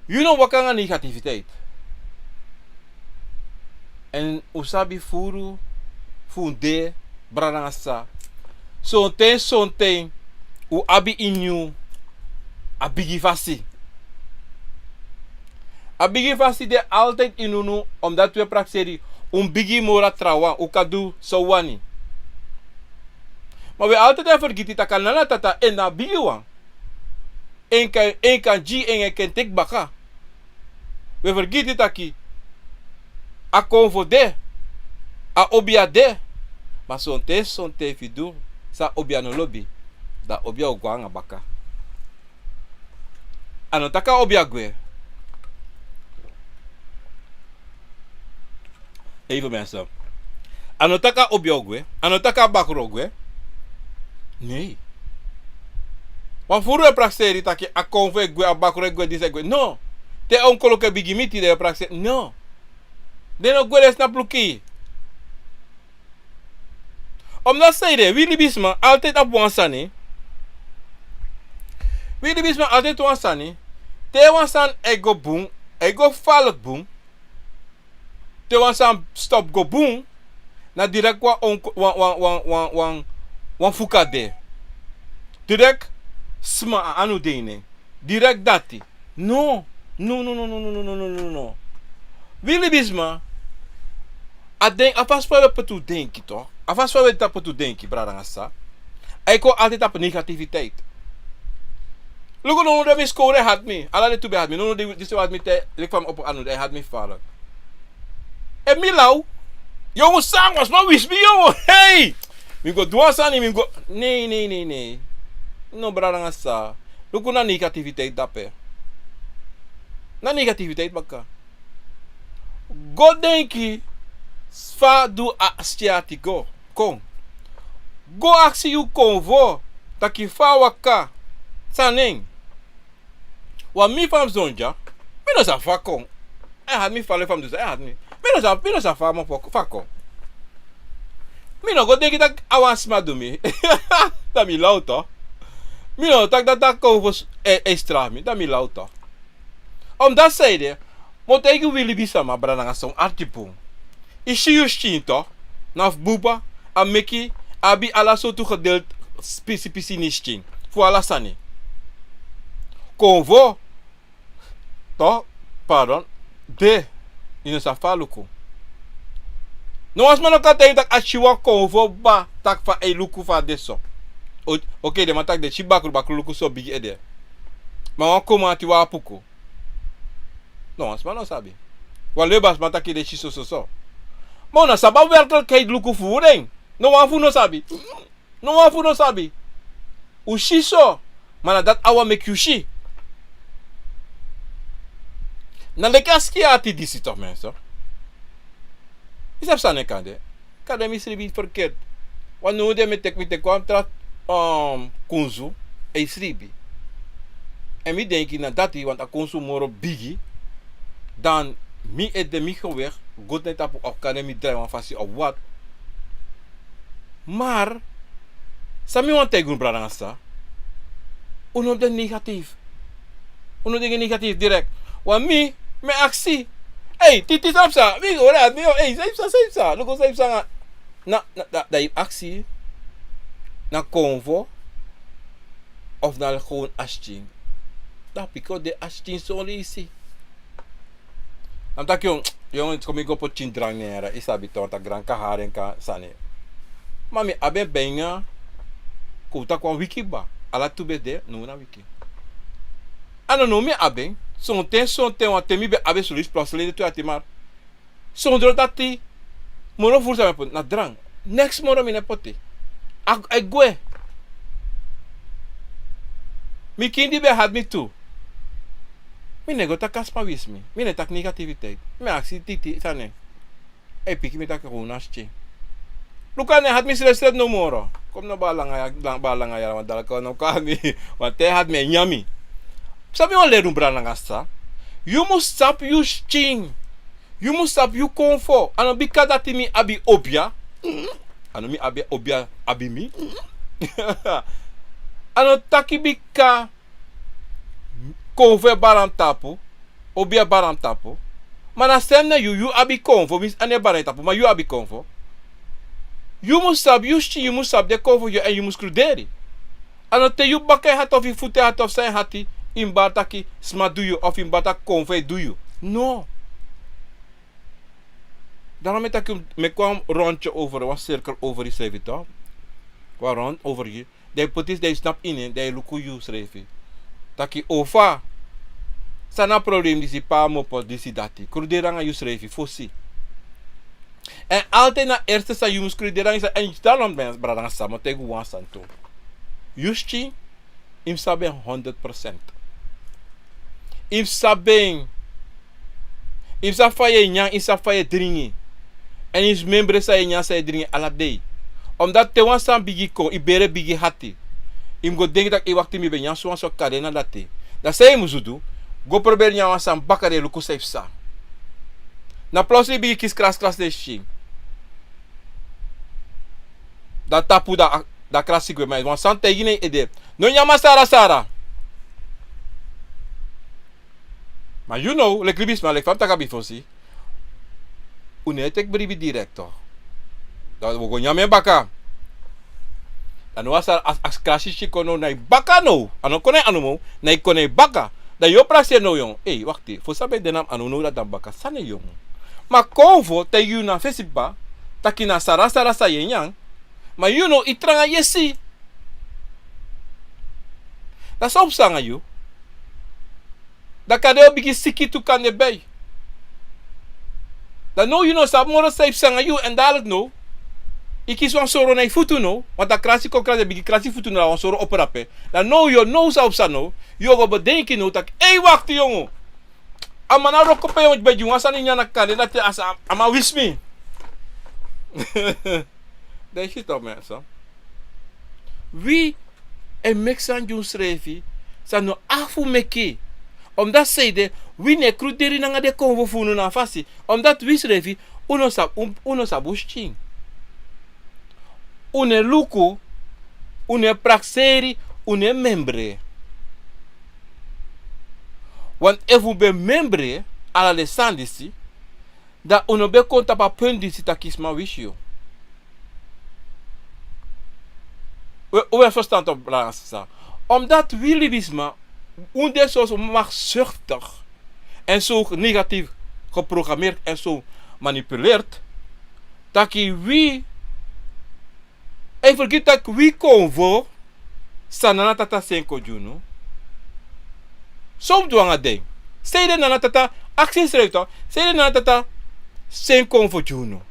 Yu no waka nanga negativiteit. Èn un sabi furu fu un de, brada nanga sisa. Sonten, sonten un abi ini un a bigi fasi. A bigi fasi de altijd ini unu, omdat un e prakseri un bigi moro a trawan, un kan du san un wani. Ma un e altijd e fergiti taki a nana tata en na a bigi wan. En kan, en kan gi, en kan teki baka. Un e fergiti taki a konfo de, a obia de. Ma sonten, sonten fu yu du san a obia no lobi, dan a obia o go nanga baka. A no taki a obia gwe. Even mensen. A no taki a obia o gwe. A no taki a bakru o gwe. Nee. Wan furu e prakseri taki a konfo e gwe, a bakru e gwe, disi e gwe. No. Te a onkoluku e bigi miti, den e prakseri. No. Den no gwe, den snapu luku. Omdat sanede, wi libisma altijd abi wan sani. Wi libisma altijd wan sani. Te wan sani e go bun, e go falek bun. Te wan sani stop go bun, na direct wan onk-, wan, wan, wan, wan, wan, wan fuka de. Direct sma a anu de ini en. Direct dati. No. No, no, no. Wi libisma, a den, a fasi fa wi e poti un denki, toch? A fasi fa wi e tapu poti un denki, brada nanga sisa. A e kon altijd tapu negativiteit. Luku, no, no, den mi skowru e hati mi. Ala den tu ben e hati mi. No, no, den, disi e hati mi te, leki fa mi opo anu, den e hati mi falek. Èn mi law. Yongu, san wan sma wisi mi, yongu. Hey! Mi go du wan sani, mi go. Nee, nee, nee, nee. No, brada nanga sisa. Luku, na negativiteit dape. Na negativiteit baka. Go denki fa du a skin ati go. Kon. Go aksi yu konfo taki fa a waka. San na en. Wan mi fa mi sidon dya, mi no sabi fa a kon. A e hati mi falek fa mi du san, a e hati mi. Mi no sabi, mi no sabi fa a mofo, fa a kon. Mi no go denki taki a wan sma du mi. Dan mi law, toch. Mi no taki dati a konfo e, e strafu mi. Dan mi law, toch. Omdat sanede, mi o taigi wi libisma, brada nanga sisa, un arki bun. Yu si yu skin, toch? Na fu buba, a meki, a abi ala sortu gedeelte, pisi pisi ini yu skin. Fu ala sani. Konfo, toch? Pardon. De, yu no sabi fa a luku. No wan sma no kan taigi yu taki a si wan konfo kaba taki fa a e luku fa a de so. O-, oké, den man taki den si bakru, bakru luku so bigi ede. Ma wan komanti, wan apuku. No wan sma no sabi. Wan leibasma taki den si so, so, so. Ma un no sabi a werkelijkheid luku fu unu. No wan fu unu no sabi. No wan fu unu no sabi. Un si so, ma na dati a wani meki un si. Na leki a skin ati disi, toch, mensen. Yu sabi san na en kande. Kande mi sribi verkeerd. Want now den mi e teki, mi teki wan tra, um, kunsu, e sribi. Èn mi denki na dati, want a kunsu moro bigi dan mi ede, mi gewicht, goedheid tapu, of kande mi drai wan fasi of wat. Maar san mi wani taigi unu, brada nanga sisa, un no de negatief. Un no de negatief direct. Want mi, mi e aksi. Hey, titi, san psa? Mi go, mi o, hey, san psa, san psa? Luku san psa. Na, na, na, dan yu aksi, na konfo, of na gewoon a skin? Dan piki o de a skin son leisi. Dan mi taki, yongu, yongu, kon mi go poti skin drank na en, yu sabi toch, taki drank kan hari en kan sani. Ma mi abi en bijna, kon taki wan wiki kaba. Ala tu ben de, now na wiki. A no now mi abi en, sonten, sonten, wan ten mi ben abi en, solusi plus lede tu ati, maar sondro dati, moro furu san mi e poti na drank. Neks moro mi no e poti. A, a e gwe. Mi kindi ben e hati mi tu. Mi no e go taki a sma wisi mi. Mi no e taki negativiteit. Mi e aksi titi san na en. A e piki mi taki a kon na skin. Luku, a no e hati mi srefsrefi no moro. Kon mi na bari langa ya, bari langa ya, want dati kon no kon hati mi. Want te a e hati mi, a e nyan mi. San mi wani leri unu, brada nanga sisa? Yu mus sabi yu skin. Yu mus sabi yu konfo. A no bika dati mi abi obia. A no mi abi obia, abi mi. A no taki bika konfo e bari na mi tapu, obia e bari na mi tapu. Ma na sem na yu, yu abi konfo, winsi a no e bari na yu tapu, ma yu abi konfo. Yu mus sabi yu skin, yu mus sabi den konfo fu yu, èn yu mus kruderi. A no te yu baka e hati, of yu futu e hati, of san e hati, yu mus bari taki sma du yu, of yu mus bari taki konfo e du yu. No. Daarom mi e taki, meki wan rondje over, wan cirkel over yusrefi, toch? Wan rond over yu. Dan yu poti, dan yu snapu ini, dan yu luku yusrefi. Taki: Ofa, san na a problem disi, pe a mopo, disi, dati. Kruderi nanga yusrefi fosi. Èn altijd na eerste san yu mus kruderi nanga yu, èn daarom, brada nanga sisa, mi o taigi wan sani tu. Yu skin, yu mus sabi en honderd procent. Yu mus sabi en. Yu mus sabi fa yu e nyan, yu mus sabi fa yu e dringi. Èn yu mus memre san yu e nyan, san yu e dringi ala dei. Omdat te wan sani bigi kon, yu bere bigi hati. Yu mus go denki taki: Ei, wakti, mi ben nyan so wan so kari na dati. Dan san yu musu du? Go proberi nyan wan sani baka, dan yu luku san yu psa. Na plotseling yu bigin kisi krasi krasi na yu skin. Dan tapu, dan a, dan a krasi gwe, ma wan sani taigi na yu ede: No nyan masara sara. Ma yu now, leki libisma, leki fa mi taki a bifo, si, un no e teki bribi direct, toch. Dan un o go nyan en baka. Dan now a sara, a, a krasi skin kon now na yu baka now. A no kon na yu anu moro, na yu kon na yu baka. Dan yu o prakseri now: Ei, wakti, fu san ben de na mi anu, now dati na mi baka, san na yu? Ma konfo taigi yu na fesi kaba taki na sara sara san yu e nyan. Ma yu now, yu tranga yesi. Dan san o psa nanga yu? Dan kande yu o bigin siki tu, kande bei. Dan now yu no sabi moro san e psa nanga yu, èn dadilik now yu kisi wan soro na yu futu now, want a krasi kon krasi, e bigin krasi futu now, wan soro opo drape. Dan now yu o now san o psa now, yu o go bedenki now taki: Ei, wakti, yongu. A man na wroko pe, yongu, ben gi wan sani nyan, na kande dati a sa, a man wisi mi. Dan yu si toch, mensen. Wi e meki sani gi unsrefi san no abi fu meki. Omdat, sanede, wi no e kruderi nanga den konfo fu unu na a fasi. Omdat wi srefi, un no sabi, un, un no sabi un skin. Un no e luku, un no e prakseri, un no e memre. Want efu un ben memre ala den sani disi, dan un no ben kon tapu a punt disi taki sma wisi yu. Un, un e ferstan toch, brada nanga sisa? Omdat wi libisma, un de soso machtszuchtig en zo negatief geprogrammeerd en zo gemanipuleerd, taki wi e fergiti taki wi konfo, san Nana Tata seni kon gi unu, san un mus du nanga den? Sanede Nana Tata, aksi unsrefi toch, sanede Nana Tata seni konfo gi unu?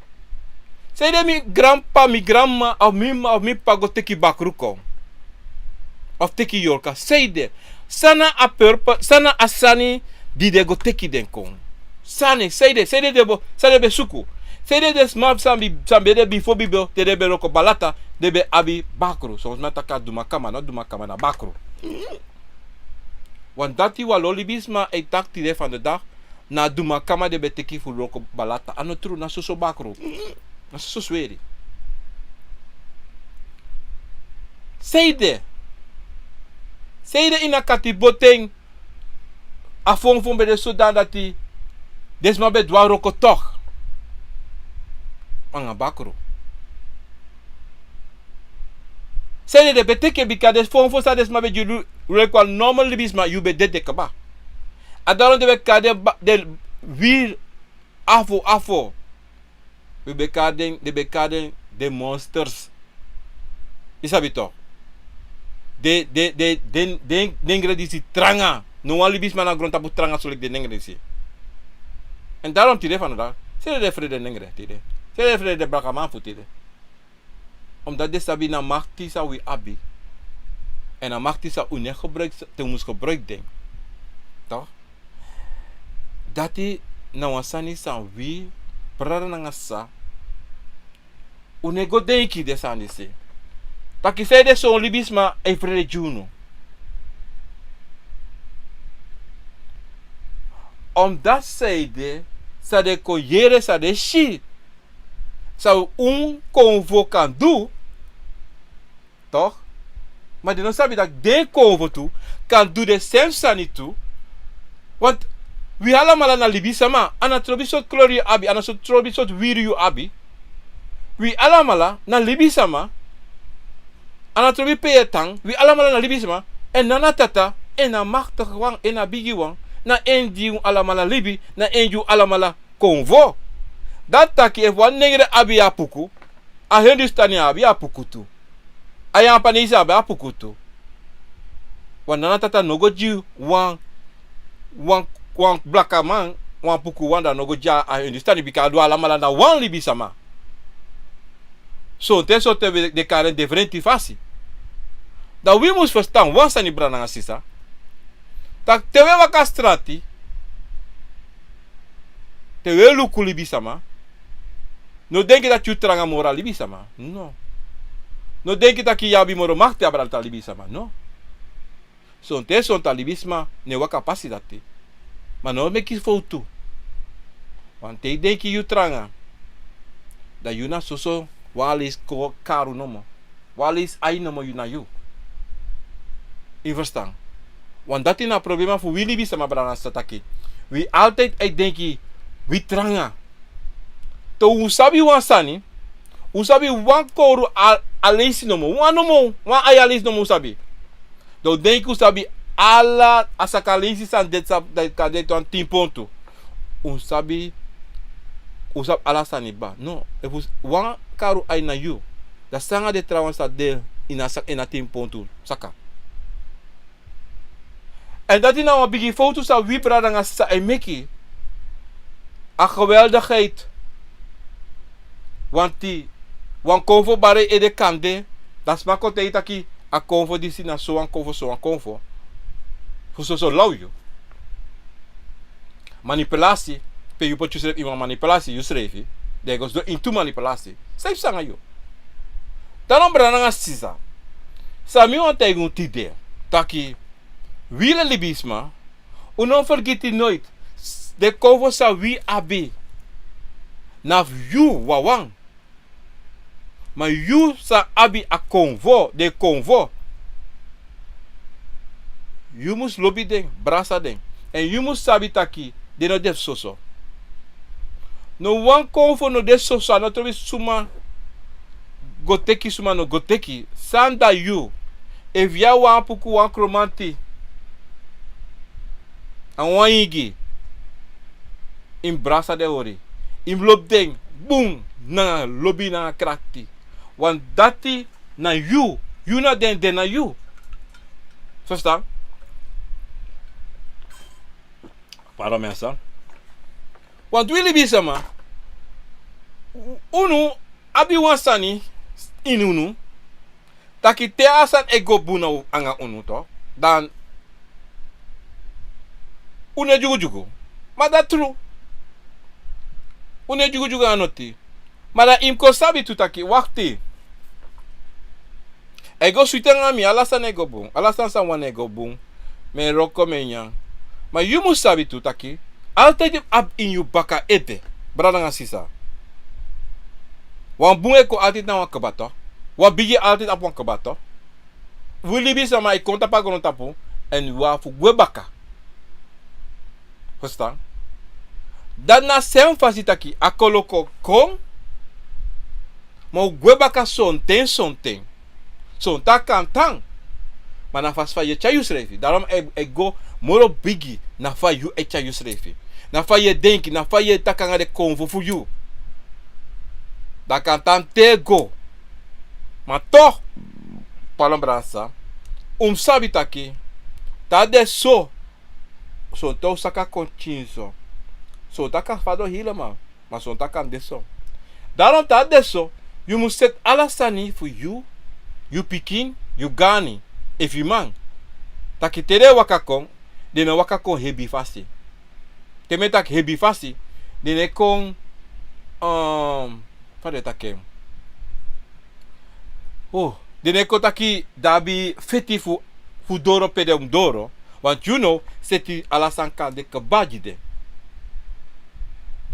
Sanede mi granp'pa, mi granm'ma, of mi m'ma, of mi p'pa go teki bakru kon, of teki yorka? Sanede? San na a purpose, san na a sani di den go teki den kon? San, sanede, sanede den bo, san den ben suku? Sanede den sma san ben, san ben de bifo bifo, te den ben wroko balata, den ben abi bakru? Son sma e taki a dumakama, no, dumakama na bakru. Want dati wan lo libisma e taki tide fandedag, na dumakama den ben teki fu wroko balata. A no tru, na soso bakru. Na soso sweri. Sanede? Sanede ini a katibo ten a fonfon ben de so dan dati den sma ben du a wroko toch nanga bakru? Sanede den ben teki en? Bika den fonfon san den sma ben gi yu, leki wan normal libisma, yu ben dede kaba. A daarom den ben kari den ba-, den wiri afo afo. Wi ben kari den, den ben kari den, den monsters. Yu sabi toch. Den, den, den, den, den nengre disi tranga. No wan libisma na grontapu tranga so leki den nengre disi. Èn daarom tide fandedag, sanede den frede den nengre tide? Sanede den frede den blakaman fu tide? Omdat den sabi na makti san wi abi. Èn na makti san un no e gebruik te un mus gebruik den. Toch? Dati na wan sani san wi, brada nanga sisa, un no e go denki den sani disi. Taki sanede son libisma e frede gi unu? Omdat sanede san den kon yere, san den si, san un konfo kan du, toch? Ma den no sabi dati den konfo tu kan du den srefi sani tu. Want wi alamala na libisama, a no trobi sortu klori yu abi, a no sortu, trobi sortu wiri yu abi. Wi alamala na libisama, a no trobi pe yu e tan, wi alamala na libisama. En Nana Tata, en na maktigi wan, en na bigi wan, na en di un alamala libi, na en di un alamala konfo. Dati taki efu wan nengre abi a puku, a Hindustani abi a puku tu. A Yapanesi abi a puku tu. Wan Nana Tata no go gi wan, wan, wan blakaman wan puku wan, dan no go gi a Hindustani, bika a du alamala na wan libisama. Sonten, sonten den kari en diferenti fasi. Dan wi mus ferstan wan sani, brada nanga sisa. Taki te wi e waka strati, te wi e luku libisama, no denki taki yu tranga moro a libisama. No. No denki taki yu abi moro makti abra dati a libisama. No. Sonten, sonten a libisma no e waka pasi dati. Ma no meki fowtu. Want te yu denki yu tranga, dan yu na soso wan leisi ko-, karu nomo. Wan leisi ai nomo yu na yu. Yu ferstan? Want dati na problema fu wi libisma, brada nanga sisa, taki wi altijd e denki wi tranga. Te un sabi wan sani, un sabi wan koru a, a leisi nomo, wan nomo, wan ai a leisi nomo un sabi. Dan un denki un sabi ala a saka leisi san de, san de, kan de tu wan tin pontu. Un sabi, un sabi ala sani kba. No, efu wan karu ai na yu, dan san nanga den trawan san de ini a sa-, ini a tin pontu saka? En dati na wan bigi fowtu san wi brada nanga sisa e meki. A geweldigheid. Want wan konfo bari ede kande, dan sma kon taigi taki a konfo disi na sowan konfo, sowan konfo. Fu soso law yu. Manipulasi, pe yu poti yusrefi ini wan manipulasi, yusrefi. Dan yu go sidon ini tu manipulasi. San yu psa nanga yu? Daarom brada nanga sisa, san mi wani taigi un tide, taki wi libisma, un no fergiti noiti, den konfo san wi abi, na fu yu wawan. Ma yu san abi a konfo, den konfo, yu mus lobi den, brasa den. En yu mus sabi taki den no de soso. No wan konfo no de soso, a no trobi suma go teki, suma no go teki. San da yu, efu yu a wan puku, wan kromanti, a wan ingi, yu mus brasa den hori. Yu mus lobi den bun, nanga lobi, nanga krakti. Want dati na yu, yu na den, den na yu. Ferstan? Pardon, mensen. Want wi libisma, unu abi wan sani ini unu, taki te a sani e go bun nanga unu, toch, dan un no e dyugudyugu. Ma dati tru. Un no e dyugudyugu nanga noti. Ma dan yu mus kon sabi tu taki, wakti. A e go switi nanga mi, ala sani e go bun. Ala sani san mi wani e go bun. Mi e wroko, mi e nyan. Ma yu mus sabi tu taki, altijd yu abi ini yu baka ede, brada nanga sisa, wan bun e kon altijd na wan kba, toch. Wan bigi altijd abi wan kba, toch. Wi libisma e kon tapu a grontapu, en wi abi fu gwe baka. Ferstan? Dati na srefi fasi taki a kolo kon, ma un gwe baka sonten, sonten. Sonten a kan tan. Ma na fasi fa yu e tyari yusrefi. Daarom e, e go moro bigi na fa yu e tyari yusrefi. Na fa yu e denki, na fa yu e taki nanga den konfo fu yu. Dan a kan tan te go. Ma toch, pardon, brasa, un mus sabi taki, te a de so, sonten un saka kon tyin so. Sonten a kan fadon helemaal. Ma sonten a kan de so. Daarom te a de so, yu mus seti ala sani fu yu, yu pikin, yu gani, efu yu man. Taki te den e waka kon, den no waka kon hebi fasi. Te mi e taki hebi fasi, den no e kon, um, fa den e taki en? Oh, den no e kon taki den abi feti fu, fu doro pe den mus doro. Want yu no seti ala sani kande kaba gi den.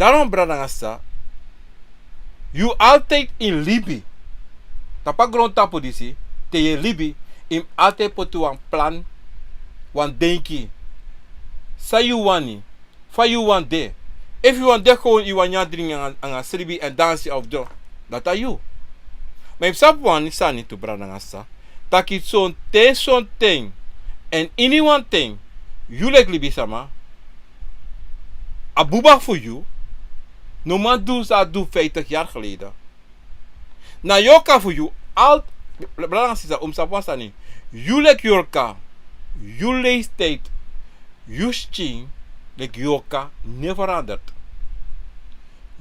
Daarom, brada nanga sisa, yu altijd ini libi, tapu a grontapu disi, te yu e libi, yu mus altijd poti wan plan, wan denki. San yu wani, fa yu wani de. Efu yu wani de gewoon, yu wani nyan, dringi anga, anga sribi èn dansi of so, dati na yu. Ma yu mus sabi wan sani tu, brada nanga sisa, taki sonten, sonten, èn ini wan ten, yu leki libisama, a buba fu yu no man du san a du vijftig jaar geleden. Na yorka fu yu, al, brada nanga sisa, un mus sabi wan sani. Yu leki yorka, yu leeftijd, yu skin leki yorka, no e veranderd.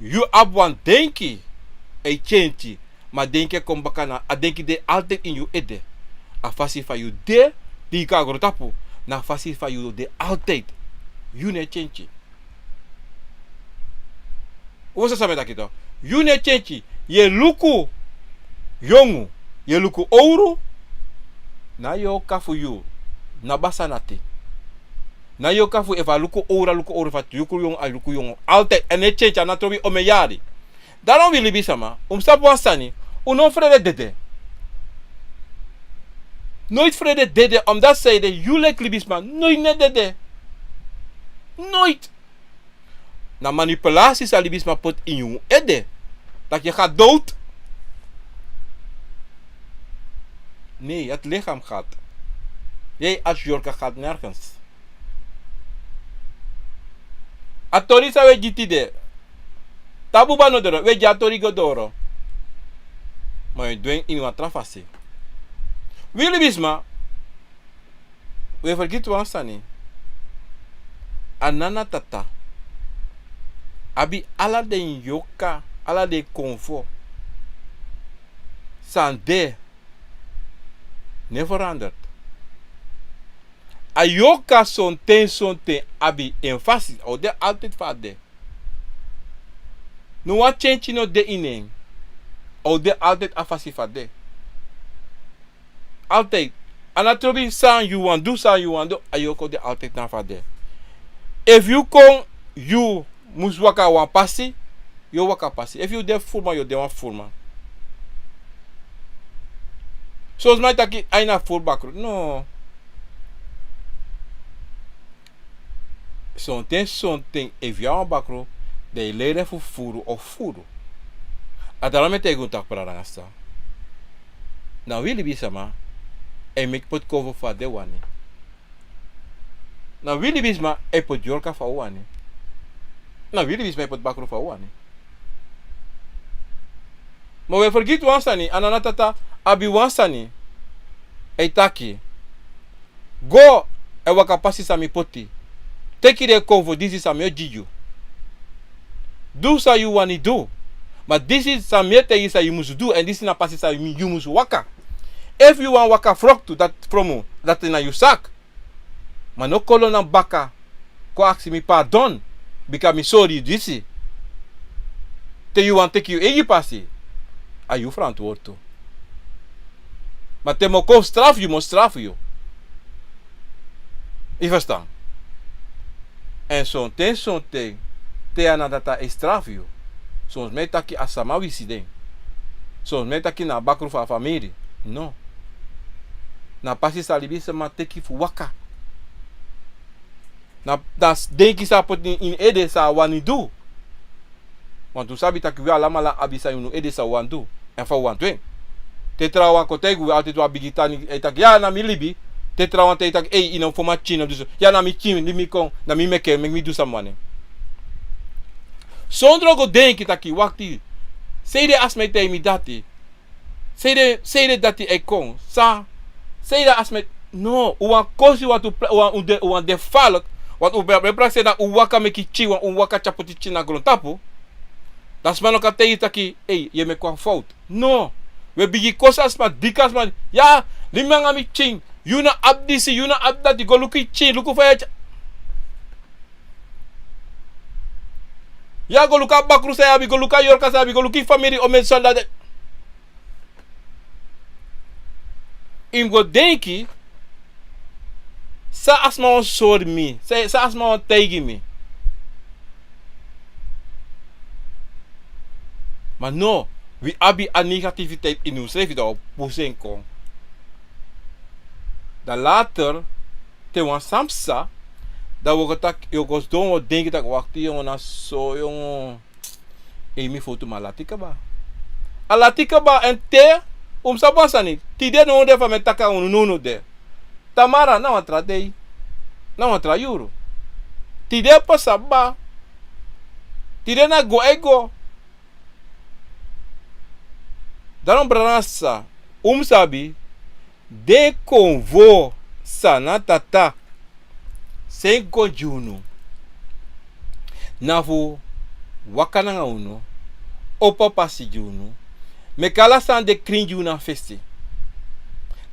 Yu abi wan denki, e change, ma denki e kon baka, na a denki de altijd ini yu ede. A fasi fa yu de, di yu kon na grontapu, na a fasi fa yu de altijd. Yu no e change. Un sabi san mi e taki tu. Yu no e change. Yu e luku yongu, yu e luku owru, na yorka fu yu, na basa nati. Na yorka fu, efu a luku owru, a luku owru, efu a luku yongu, a luku yongu. Altijd, a no e change, a no trobi omeni yari. Daarom wi libisama, un mus sabi wan sani, un no frede dede. Nooit frede dede, omdat san ede, yu leki libisma, nooit no e dede. Nooit. Na manipulatie san libisma poti ini yu ede. Taki yu e go dood. Nee, het lichaam gaat. Jij als yorka gaat nergens. A tori san wi e gi tide, te a buba no doro, wi e gi a tori go doro. Ma wi e du en ini wan tra fasi. Wi libisma, wi e fergiti wan sani. A nana tata abi ala den yorka, ala den konfo san de, no e veranderd. A yorka sonten, sonten abi en fasi, a o de altijd fa a de. No wan change no de ini en. A o de altijd a fasi fa a de. Altijd. A no trobi san yu wani du, san yu wani du, a yorka o de altijd na fa a de. Efu yu kon, yu mus waka wan pasi, yu o waka pasi. Efu yu de furman, yu o de wan furman. Son sma e taki, a ini a furu bakru. No. Sonten, sonten, efu yu abi wan bakru, dan yu leri en fu furu of furu. A dati mi e taigi unu taki, brada nanga sisa. Na wi libisma e meki poti konfo fa den wani. Na wi libisma e poti yorka fa un wani. Na wi libisma e poti bakru fa un wani. Ma wi e fergiti wan sani, a nana tata abi wan sani. A e taki: Go èn waka pasi san mi poti. Teki den konfo disi san mi o gi yu. Du san yu wani du. Ma disi san mi e taigi san yu musu du, èn disi na pasi san yu, yu musu waka. Efu yu wani waka froktu, dati fromu, dati na yu saki. Ma no kon lon na mi baka kon aksi mi pardon, bika mi sori yu disi. Te yu wani teki yu eigi pasi, a yu ferantwortu. Ma te mi o kon strafu yu, mi o strafu yu. Yu ferstan? Èn sonten, sonten, te a nana tata e strafu yu, son sma e taki a sama wisi den. Son sma e taki na a bakru fu a famiri. No. Na pasi san libisma teki fu waka. Na, na denki san a poti ini en ede san a wani du. Want un sabi taki wi alamala abi san ini un ede san un wani du, èn fa un wani du en. Te trawan kon taigi un, altijd wan bigi tani e taki: Ya, na mi libi. Te trawan te e taki: Ei, yu no fu man pikin, no du so. Ya, na mi pikin, libi mi kon, na mi meki en, meki mi du san mi wani. Sondro go denki taki: Wakti, sanede a sma e taigi mi dati? Sanede, sanede dati e kon? San, sanede a sma e... No, un wani kosi, wantu pra-, un wani, un de, un wani de falek, wantu un ben, ben prakseri, dan un waka meki pikin, wantu un waka tyari poti pikin na grontapu. Dan sma no kan taigi yu taki: Ei, yu e meki wan fowtu. No. Un e bigin kosi a sma, diki a sma. Ya, libi mi anga mi pikin. Yu no abi disi, yu no abi dati, go luku yu pikin, luku fa yu e tya-, ya, go luku a bakru san yu abi, go luku a yorka san yu abi, go luku yu famiri, omeni san dati. Yu mus go denki san a sma wani sori mi, san, san a sma wani taigi mi. Ma no, wi abi a negativiteit ini unsrefi, dan wi o pusu en kon. Dan later, te wan sani psa, dan wi o go taki, yu o go sidon, wi o denki taki, wakti yongo, na so yongo. Ei, mi fowtu, ma a lati kaba. A lati kaba, èn te un mus sabi wan sani. Tide no wan de fa mi e taki nanga unu, no wan de. Tamara na wan tra dei, na wan tra yuru. Tide pasa kaba. Tide na go e go. Dan un, brada nanga sisa, un mus sabi, den konfo san na Tata seni kon gi unu, na fu waka nanga unu, opo a pasi gi unu, meki ala sani de krin gi unu na fesi.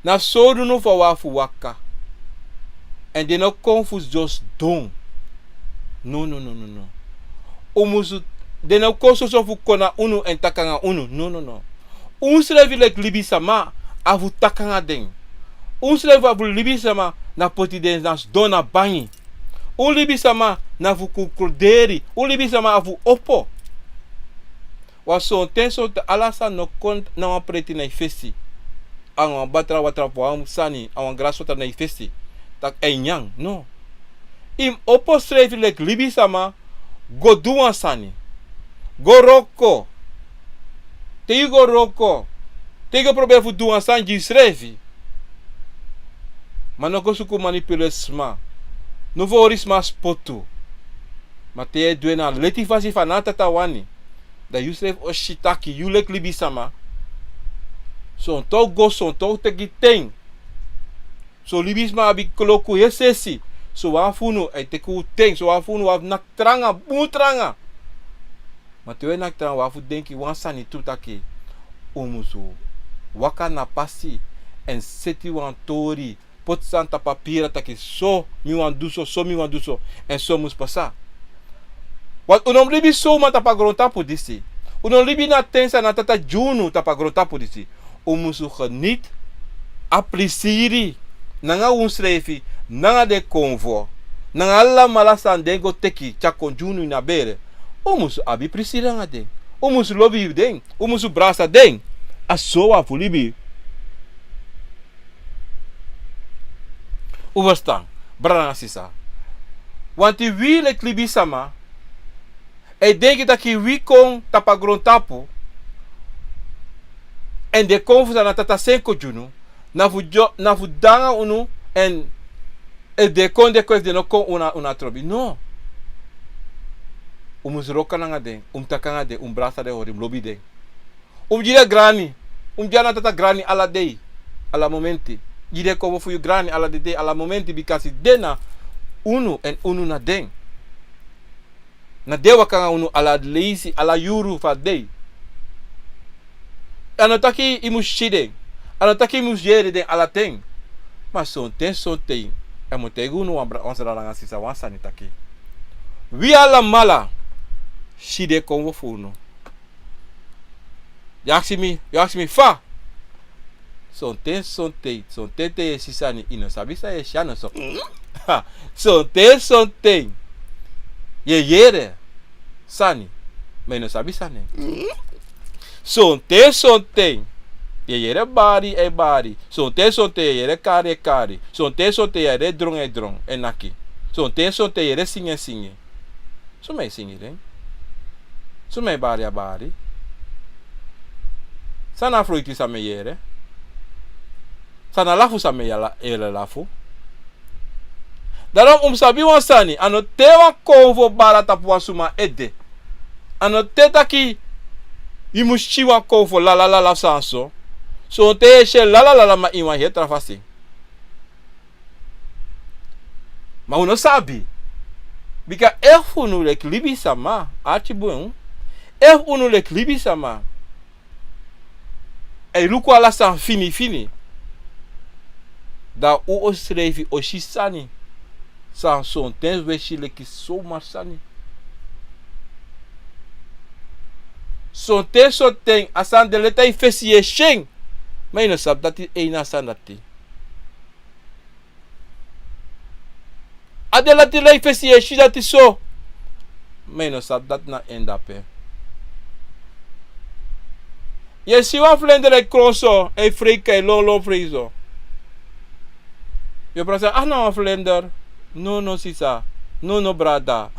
Na sori unu fa un abi fu waka. Èn den no kon fu just don. No, no, no, no, no. Un musu, den no kon soso fu kon na unu èn taki nanga unu. No, no, no. Unsrefi leki libisama abi fu taki nanga den. Unsrefi abi fu libisama na poti den na sidon na bangi. Un libisama na fu kunkruderi. Un libisama abi fu opo. Wan sonten sonten ala sani no kon na wan preti na yu fesi. Anga wan batra watra fu wan sani, anga wan graswatra na yu fesi. Taki a e nyan, no. Yu mus opo srefi leki libisama, go du wan sani. Go wroko. Te yu go wroko, te yu go proberi fu du wan sani gi yusrefi. Ma no go suku manipuleri sma. No fu hori sma spotu. Ma te yu e du en na leti fasi fa na Tata wani, dan yusrefi o si taki yu leki libisama. Sonten o go, sonten o teki ten. Son libisma abi kloku heri sesi. Sowan fu unu e teki un ten, sowan fu unu abi naki tranga, bun tranga. Ma te un e naki tranga, un abi fu denki wan sani tu taki un musu waka na pasi èn seti wan tori, poti sani tapu papira taki so mi wani du so, so mi wani du so, èn so musu pasa. Want un no mus libi somaar tapu a grontapu disi. Un no mus libi na ten san na Tata gi unu tapu a grontapu disi. Un musu geniti a prisiri nanga unsrefi, nanga den konfo, nanga alamala san den go teki tyari kon gi unu ini a bere. Un musu abi prisiri nanga den. Un musu lobi den. Un musu brasa den. A so un abi fu libi. Un ferstan, brada nanga sisa. Wanti wi leki libisama e denki taki wi kon tapu a grontapu, èn den konfo san na Tata seni kon gi unu, na fu dyo, na fu de nanga unu, èn efu den kon, den kon, efu den no kon, un no, un no abi trobi. No. Un musu wroko nanga den, un musu taki nanga den, un musu brasa den hori, un musu lobi den. Un musu gi den grani. Un musu gi den na Tata grani ala dei, ala momenti. Gi den konfo fu yu grani ala dei, ala momenti, bikasi den na unu èn unu na den. Na den e waka nanga unu ala leisi, ala yuru fu a dei. A no taki yu musu si den. A no taki yu musu yere den ala ten. Ma sonten sonten, a mu taigi unu wan bra-, wan sra nanga sisa wan sani taki, wi alamala si den konfo fu unu. Yu aksi mi, yu aksi mi fa? Sonten sonten, sonten te yu e si sani, yu no sabi san yu e si, a no so. Sonten sonten yu e yere sani, ma yu no sabi san na en. Sonten sonten yu e yere bari, e bari. Sonten sonten yu e yere kari, e kari. Sonten sonten yu e yere dron, e dron, e naki. Sonten sonten yu e yere singi, e singi. Suma e singi den? Suma e bari, a bari? San na a froiti san mi e yere? San na a lafu san mi e yere, lafu? Daarom un mu sabi wan sani, a no te wan konfo bari tapu wan suma ede. A no te taki yu musu si wan konfo lala, lala, san so. Sonten yu e si en lala, lala, ma ini wan heri tra fasi. Ma un no sabi. Bika efu unu leki libisama, arki bun. Efu unu leki libisama e luku ala sani fini fini, dan un o srefi o si sani san sonten un e si leki somar sani. Sonten sonten a sani de leti na yu fesi, yu e si en, ma yu no sabi dati, en na a sani dati. A de leti na yu fesi, yu e si dati so, ma yu no sabi dati na en de ape. Yu e si wan vlinder e kron so, e frei, kai lon lon frei so. Yu e prakseri, a na wan vlinder. No, no, sisa. No, no, brada.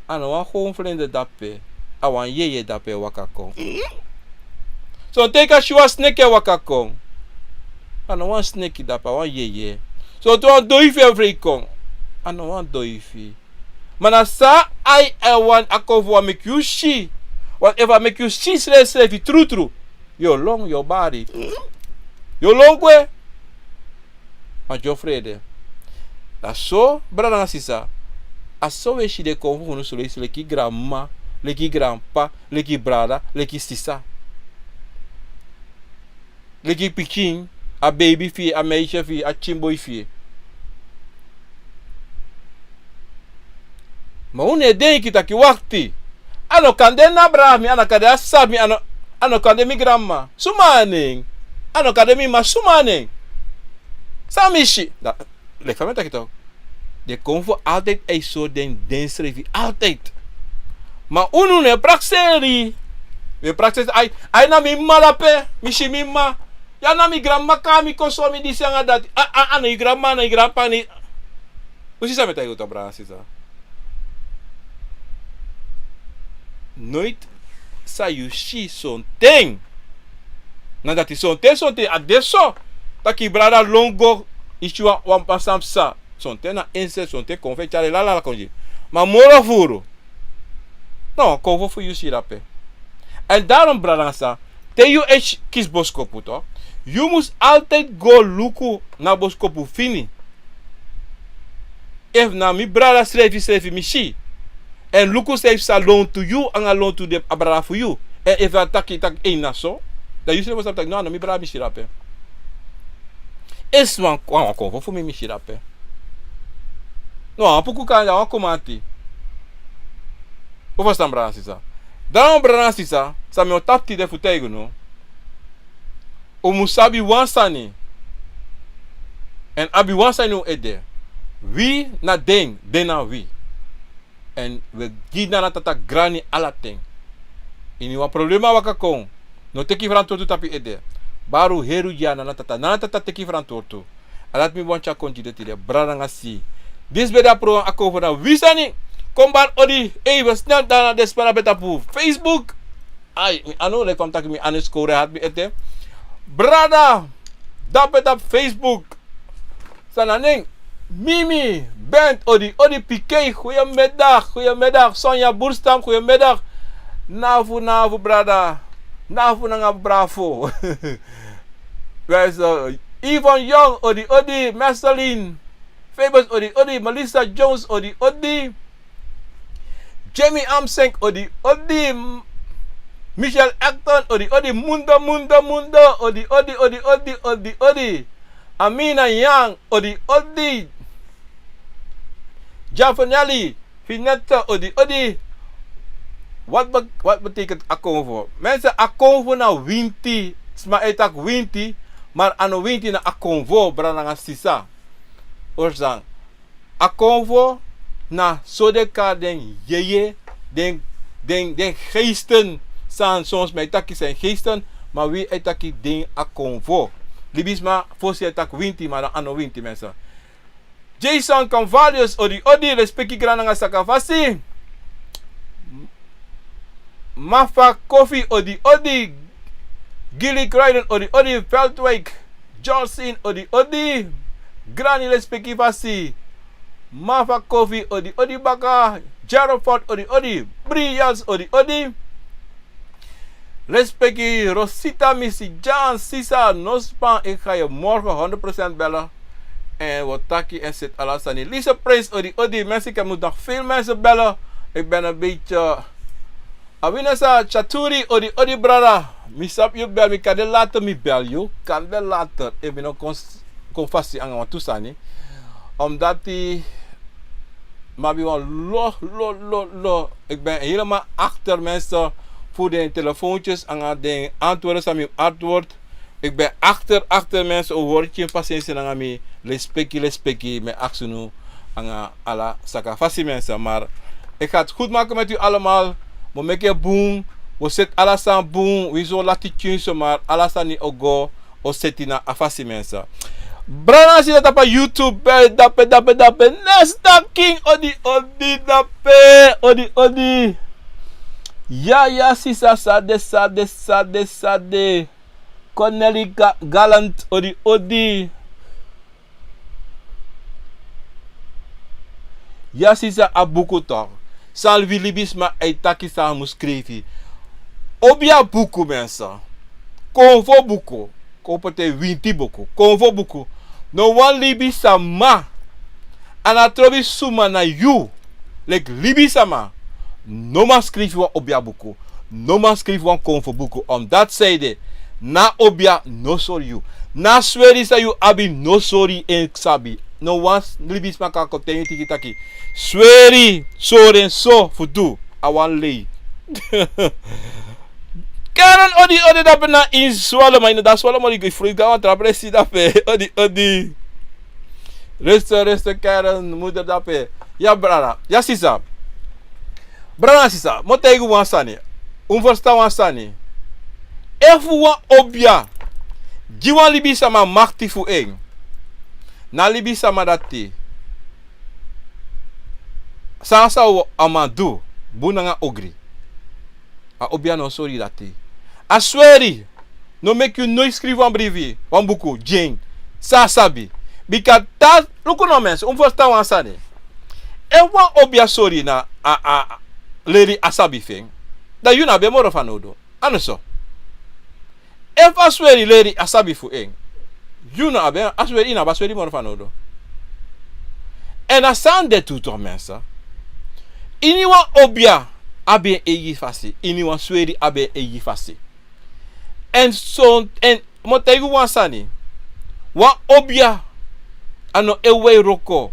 A no wan gewoon vlinder dape. A wan yeye dape e waka kon. Sonten yu kan si wan sneki e waka kon. A no wan sneki dape, a wan yeye. Sonten wan doifi e frei kon. A no wan doifi. Ma na san a e wani, a kon fu wani meki yu si. Want efu a meki yu si srefsrefi trutru, yu o lon, yu o bari. Yu o lon gwe. Ma yu o frede. Na so, brada nanga sisa, a so wi e si den konfo fu unu so leisi, leki granmama, leki granpapa, leki brada, leki sisa. Leki pikin, a beibi fi yu, a meisje fi yu, a pikin boi fi yu. Ma unu e denki taki, wakti. A no kan de na brada fu mi, a no kan de a sisa fu mi, a no, a no kan de mi granmama. Suma na en? A no kan de mi mama, suma na en? San mi si? Da, leki fa mi e taki tok. Den konfo altijd e sori den, densrefi altijd. Ma unu no e prakseri. Wi e prakseri, ai, ai na mi mama dape, mi si mi mama. Ya na mi granmama kon mi kon sori mi disi nanga dati. A, a, a na yu granmama, na yu granpapa, na yu. Un si san mi e taigi un, brada nanga sisa. Noiti san yu si sonten. Na dati, sonten, sonten a de so. Taki brada lon go, yu si wan, wan pasa psa. Sonten na ense, sonten konfo e tyari ala, ala kondre. Ma moro furu. No, konfo fu yu si dape. En daarom, brada nanga sisa, te yu e kisi boskopu, tok, yu mus altijd go luku na boskopu fini. Efu na mi brada srefsrefi mi si. En luku san yu sa lontu yu, anga lontu den a brada fu yu. En efu a taki, taki, ei, na so. Dan yu srefi o sabi taki, no, a no mi brada mi si dape. Esi wan, wan, wan konfo fu mi mi si dape. No, a wan puku kande, a wan kumanti. Un ferstan, brada nanga sisa. Dan, brada nanga sisa, san mi o tapu tide fu taigi unu. Un mus sabi wan sani. En abi wan sani un ede. Wi na den, den na wi. En wi e gi Nana Tata grani ala ten. Ini wan problema waka kon, no teki frantwortu tapu yu ede. Bari un heri un gi a Nana Tata. Nana Tata teki frantwortu. A dati mi wani tyari kon gi den tide, brada nanga sisa. Disi ben de a program Akomfo na wi sani. Kon bari odi, even snel, dan na den sma dape tapu Facebook. Ai, mi anu, leki fa mi taki, mi anu e skowru, e hati mi ete. Brada dape tapu Facebook. San na nen? Mimi Bent, odi, odi pikin, goedemiddag, goedemiddag. Sonja Boerstam, goedemiddag. Nafu, nafu, brada. Nafu nanga bravo. Wij zo. Yvonne Jong, odi, odi. Marceline Febus, odi, odi. Melissa Jones, odi, odi. Jamie Amsink, odi, odi. M-, Michelle Acton, odi, odi. Mundo, Mundo, Mundo, odi, odi, odi, odi, odi, odi. Amina Yang, odi, odi. Javanelli Finette, odi, odi. Wat be-, wat betekent Akomfo? Mensen, Akomfo na winti. Sma e taki winti, maar a no winti, na Akomfo, brada nanga sisa. Orsan. Akomfo na so den kari den yeye, den, den, den geesten. San, son sma e taki san geesten, ma wi e taki den Akomfo. Libisma fosi e taki winti, ma a no winti, mensen. Jason Convalius, odi, odi, respeki, grani nanga sakafasi. Mafa Kofi, odi, odi. Gilly Croydon, odi, odi. Veldwijk Jocelyn, odi, odi. Grani, respeki fasi. Mafa Kofi, odi, odi baka. Gerald Ford, odi, odi. Briels, odi, odi. Respeki Rosita, Missy John, sisa, no span, ik ga je morgen honderd procent bellen. En we taki en zit alles aan die. Lisa Prince, odi, odi. Mensen, ik heb, moet nog veel mensen bellen. Ik ben een beetje, Awinesa Chaturi, odi, odi, brada. Mi sabi yu bel, mi kan de later mi bel yu. Kan de later. Efu mi no kon, kon fasi nanga wantu sani. Omdat mi abi wan lo, lo, lo, lo. Ik ben helemaal achter, mensen, voor de telefoontjes nanga de antwoorden san mi antwoord. Ik ben achter, achter, mensen, un hori, yu pasensi nanga mi, respeki, respeki, mi e aksi unu nanga ala sakafasi, mensen. Maar ik ga het goed maken met u allemaal. Mi o meki en bun, Wi o seti ala sani bun, winsi wi o lati tyun so, ma ala sani o go, o seti na a fasi, mensen. Brada, si dati a pa YouTube, eh, dape, dape, dape. Nesta King, odi, odi, dape, odi, odi. Ya, ya, sisa, sade, sade, sade, sade. Cornelie Ga-, Galant, odi, odi. Ya, sisa, a buku toch. San wi libisma e taki san a mu skrifi. Obia buku, mensen. Konfo buku. Kon poti en winti buku. Konfo buku. No wan libisma. A no trobi suma na yu. Leki libisma. No man skrifi wan obia buku. No man skrifi wan konfo buku. Omdat san ede, na obia no sori yu. Na sweri san yu abi no sori en sabi. No wan libisma kan kon taigi yu taki, sweri, sori en so fu du. A wan lei. Karen, odi, odi, dape na ini swalo, ma ini a swalo moro, yu go fu yu go na wan tra presi dape. Odi, odi. Ruste, ruste, Karen, moeder dape. Ya, brada. Ya, sisa. Brada, sisa, mi o taigi un wan sani. Un ferstan wan sani. Efu wan obia gi wan libisma makti fu en, na libisma dati, san a sa o, a man du, bun nanga ogri. A obia no sori dati. A sweri. No meki yu noiti skrifi wan brifi, wan buku gi en, san a sabi. Bika dati, luku no, mensen, un ferstan wan sani. Efu wan obia sori na a, a, a leri a sabi fu en, dan yu no abi en moro fanowdu. A no so? Efu a sweri leri a sabi fu en, yu no abi en, a sweri, yu no abi a sweri moro fanowdu. Èn a sani de tu toch, mensen. Iniwan obia abi en eigi fasi, iniwan sweri abi en eigi fasi. Èn so, èn mi o taigi un wan sani. Wan obia, a no e wei wroko.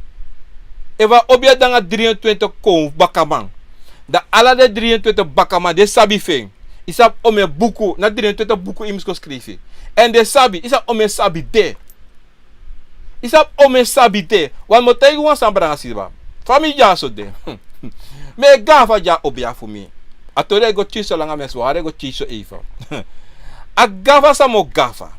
Efu a obia de nanga dri en twenti kon bakaman, dan ala den dri en twenti bakaman, den sabi fu en. Yu sabi omeni buku, na dri en twenti buku yu mus kon skrifi. Èn den sabi, yu sabi omeni sabi de. Yu sabi omeni sabi de. Wan mi o taigi un wan sani, brada nanga sisa. Fa mi dyaso de. Mi e gafa gi a obia fu mi. A tori e go tyari so langa, mensen, wi o e go tyari so even. A gafa san mi o gafa.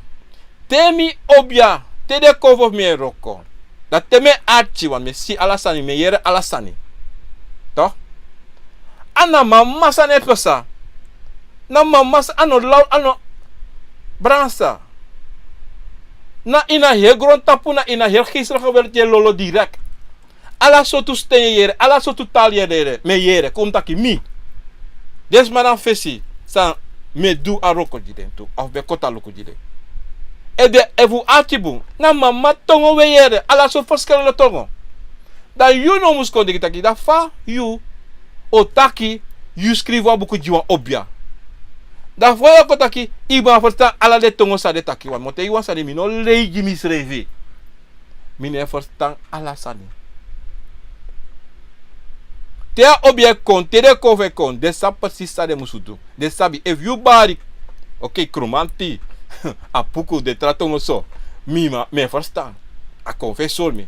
Te mi obia, te den konfo fu mi e wroko. Dan te mi e arki, want mi e si ala sani, mi e yere ala sani. Toch? A na mama sani e pasa. Na mama sani, a no law, a no, brada nanga sisa. Na ini a heri grontapu, na ini a heri geestelijke wereld yu e lolo direct. Ala sortu sten yu e yere, ala sortu taal yu e yere, mi e yere, kon taki mi. Den sma na fesi san mi e du a wroko gi den tu, of mi e koti a luku gi den. Efu den, efu un arki bun, na mama tongo wi e yere, ala sortu verschillende tongo. Dan yu no mus kon denki taki, dan fa yu o taki yu skrifi wan buku gi wan obia. Dan fa yu o kon taki yu man ferstan ala den tongo san den taki, want mi o taigi wan sani, mi no lei gi misrefi. Mi no e ferstan ala sani. Te a obia e kon, te den konfo e kon, den sabi precies san den musu du. Den sabi, efu yu bari, oké, Kromanti, a buku, den tra tongo so, mi, ma mi e ferstan. A konfo e sori mi.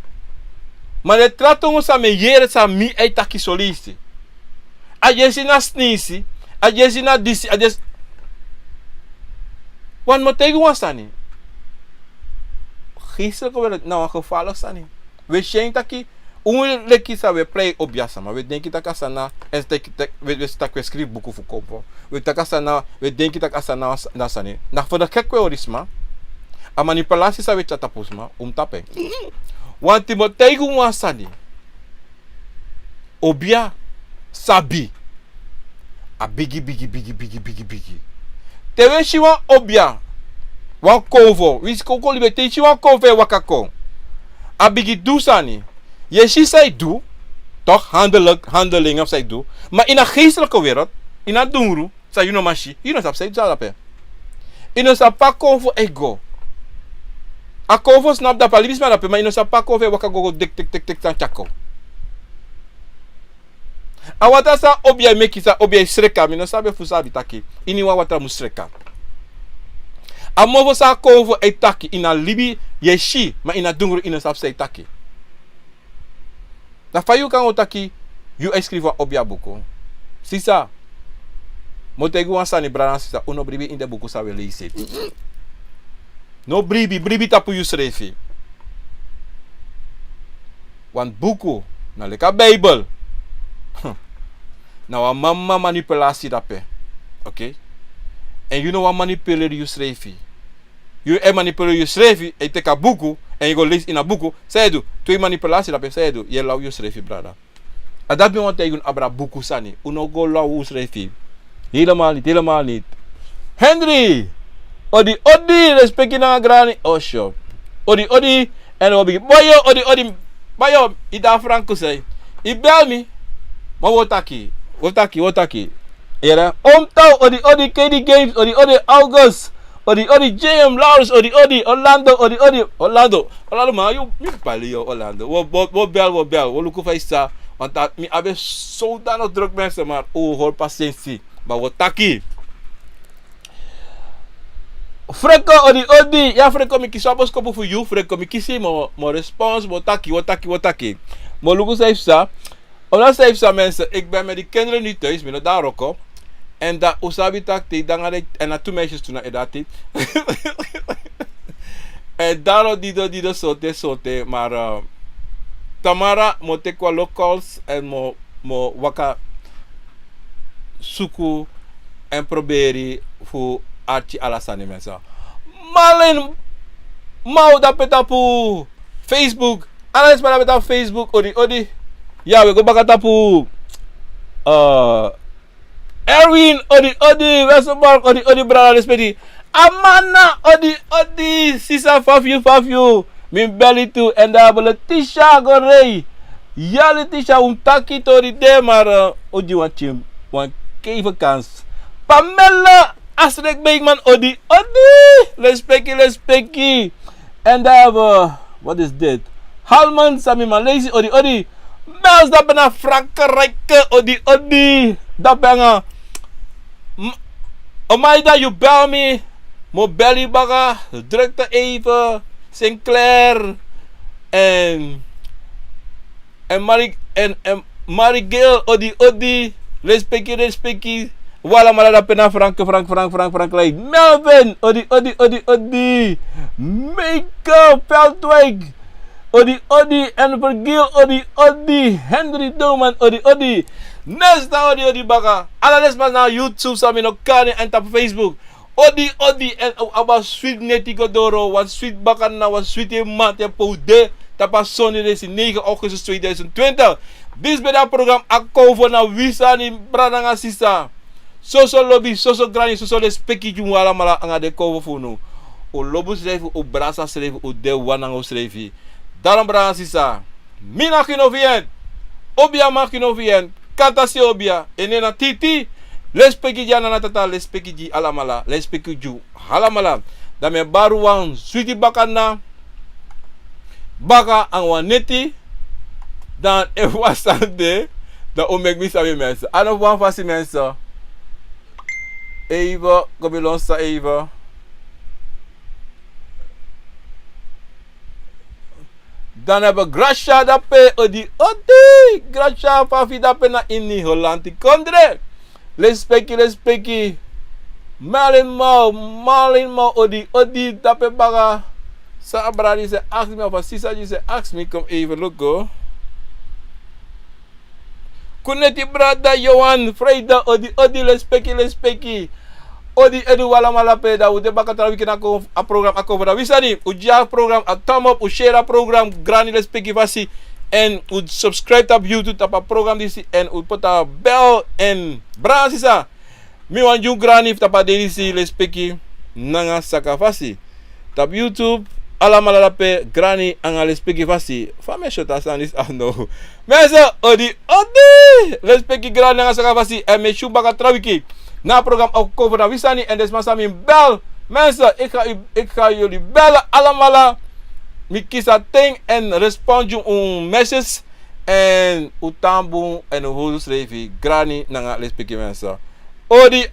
Ma den tra tongo san mi e yere, san mi e taki soleisi. A yesi na sneisi, a yesi na disi, a yesi. Wan mi o taigi wan sani. Geestelijke wereld na wan gevaarlijk sani. Wi e si en taki, un leki san wi e prei obia sama. Wi e denki taki a sani na, èn taki, taki, wi, wi e si taki wi e skrifi buku fu konfo. Wi e taki a sani na, wi e denki taki a sani na, na sani. Na fu den gek wi e hori sma. A manipulatie san wi e tyari tapu sma, un mus tapu en. Wan mi o taigi un wan sani. Obia sabi. A bigi, bigi, bigi, bigi, bigi, bigi. Te wi e si wan obia, wan konfo, wi si konfo libi, te yu si wan konfo e waka kon. A bigi du sani. Yu e si san yu du, toch, handel, handeling of san yu du. Ma ini a geestelijke wereld, ini a dungru, san yu no man si, yu no sabi san yu du dape. Yu no sabi pe a konfo e go. A konfo snapu dape, a libisma dape, ma yu no sabi pe a konfo e waka go, go dek, dek, dek, dek, san tyari kon. A watra san obia e meki, san obia e sreka, mi no sabi efu un sabi taki iniwan watra mus sreka. A mofo san a konfo e taki, ini a libi yu e si, ma ini a dungru yu no sabi san e taki. Dan fa yu kan go taki yu e skrifi wan obia buku? Sisa, Mi o taigi wan sani, brada nanga sisa, un no bribi ini den buku san un e leisi. No bribi, bribi tapu yusrefi. Wan buku, na leki a Bijbel, na wan mama manipulasi dape. Oké? Èn yu no wani manipuleri yusrefi. Yu e manipuleri yusrefi, e teki a buku, èn yu go leisi ini a buku, san yu e du? Twee manipulasi dape, san yu e du? Yu e law yusrefi, brada. A dati mi wani taigi unu abra buku sani. Un no go law unsrefi. Helemaal niet, helemaal niet. Henry! Odi, odi, respeki nanga grani. Osho. Odi, odi. En wi bigin. Bayo, odi, odi. Bayo, yu de na Frankrijk. Yu bel mi. Ma wi o taki. Wi o taki, wi o taki. Yere. Omtaw, odi, odi, K D Games, odi, odi, August. Odi, odi, J M Lawrence, odi, odi, Orlando, odi, odi, Orlando. Orlando, ma, yu, mi bali yu, Orlando. Wi o, wi o, wi o bel, wi o bel. Wi o luku fa yu sa. Want dat, mi abi sowdanig druk, mensen, maar un hori pasensi. Ma wi o taki. Freko, odi, odi. Ya, Freko, mi kisi wan boskopu fu yu. Freko, mi kisi, mi o, mi o respons, wi o taki, wi o taki, wi o taki. Mi o luku san yu sa. Omdat zij zei, mensen, ik ben met die kinderen nu thuis, mi no de na wroko. En dan, un sabi taki, dan ga ik, en na twee meisjes toen na edati. En daarom dido, dido, sote, sote. Maar, eh, tamara, mi o teki wan locals, en mi o, mi o waka suku, en proberi fu arki ala sani, mensen. Marlin Mao dape tapu Facebook. Ala den sma dape tapu Facebook, odi, odi. Ya, wi e go baka tapu, eh, Erwin, odi, odi. Westerbork, odi, odi, brada, respeki. Amana, odi, odi. Sisa, fa fu yu, fa fu yu. Mi bel yu tu, en dan Letitia Gorey. Ya, Letitia, un taki tori de, maar, eh, odi, wan team, wan keive kans. Pamela, Astrid Beekman, odi, odi. Respeki, respeki. En dan hebben we, wat is dit? Halman Sami Malaysi, odi, odi. Mels dape na Frankrijk, odi, odi. Dape nanga M-, Omaida, yu bel mi. Mi o bel yu baka. Drukte even. Sinclair. En En Mari-, en, en Marigil, odi, odi. Respeki, respeki. Wi alamala dape na Frank, Frank, Frank, Frank, Frankrijk. Melvin, odi, odi, odi, odi. Meike Veldwijk. Odi, odi. En Virgil, odi, odi. Henry Doman, odi, odi. Nesta, odi, odi, baka. Ala den sma na YouTube, san mi no kari, en tapu Facebook. Odi, odi, en, eh, abra switi neti go doro, wan switi bakana, wan switi mamanten pe un de, tapu a sonde disi, negen augustus tweeduizend twintig. Disi ben de a program Akovo na wi sani, brada nanga sisa. Soso lobi, soso grani, soso respeki gi un alamala anga den Akovo fu unu. Un lobi unsrefi, un brasa srefi, un de wan nanga unsrefi. Daarom, brada nanga sisa, mi na Gino Vien. Obia, mi na Gino Vien. Kata si obia. En nen na Titi. Lespeki gi a nana, tata, lespeki gi alamala. Lespeki gi alamala. Dan mi e bari wan switi bakana. Baka anga wan neti. Dan efu wan sani de, dan un meki mi sabi, mensen. A no fu wan fasi, mensen. Even, kon mi lon san even. Dan hebben we Gracia dape, odi, odi. Gracia, fa fu yu dape na ini Holland kondre. Lespeki, lespeki. Malin Mau, Malin Mau, odi, odi, dape baka. San a brada disi e aksi mi, of a sisa disi e aksi mi, kon mi even luku. Kuneti, brada Johan Freida, odi, odi, lespeki, lespeki. Odi, odi, un alamala, pe dan un de baka tra wiki na Akovo, a program Akovo na wi sani. Un gi a program a thumb up, un share a program, grani, lespeki fasi. En un subscribe tapu YouTube tapu a program disi. En un poti a bel, en brada nanga sisa, mi wani gi un grani fu tapu a dei disi, lespeki nanga saka fasi. Tapu YouTube, alamala dape, grani anga lespeki fasi. Fa mi e si a sani disi, a no. Mensen, odi, odi. Lespeki, grani anga saka fasi. En mi e si un baka tra wiki na a program Akovo na wi sani, en den sma san mi bel. Mensen, ik ga u, ik ga jullie bellen alamala. Mi kisi a ten en respond gi un message. En un tan bun en un hori unsrefi, grani nanga lespeki, mensen. Odi,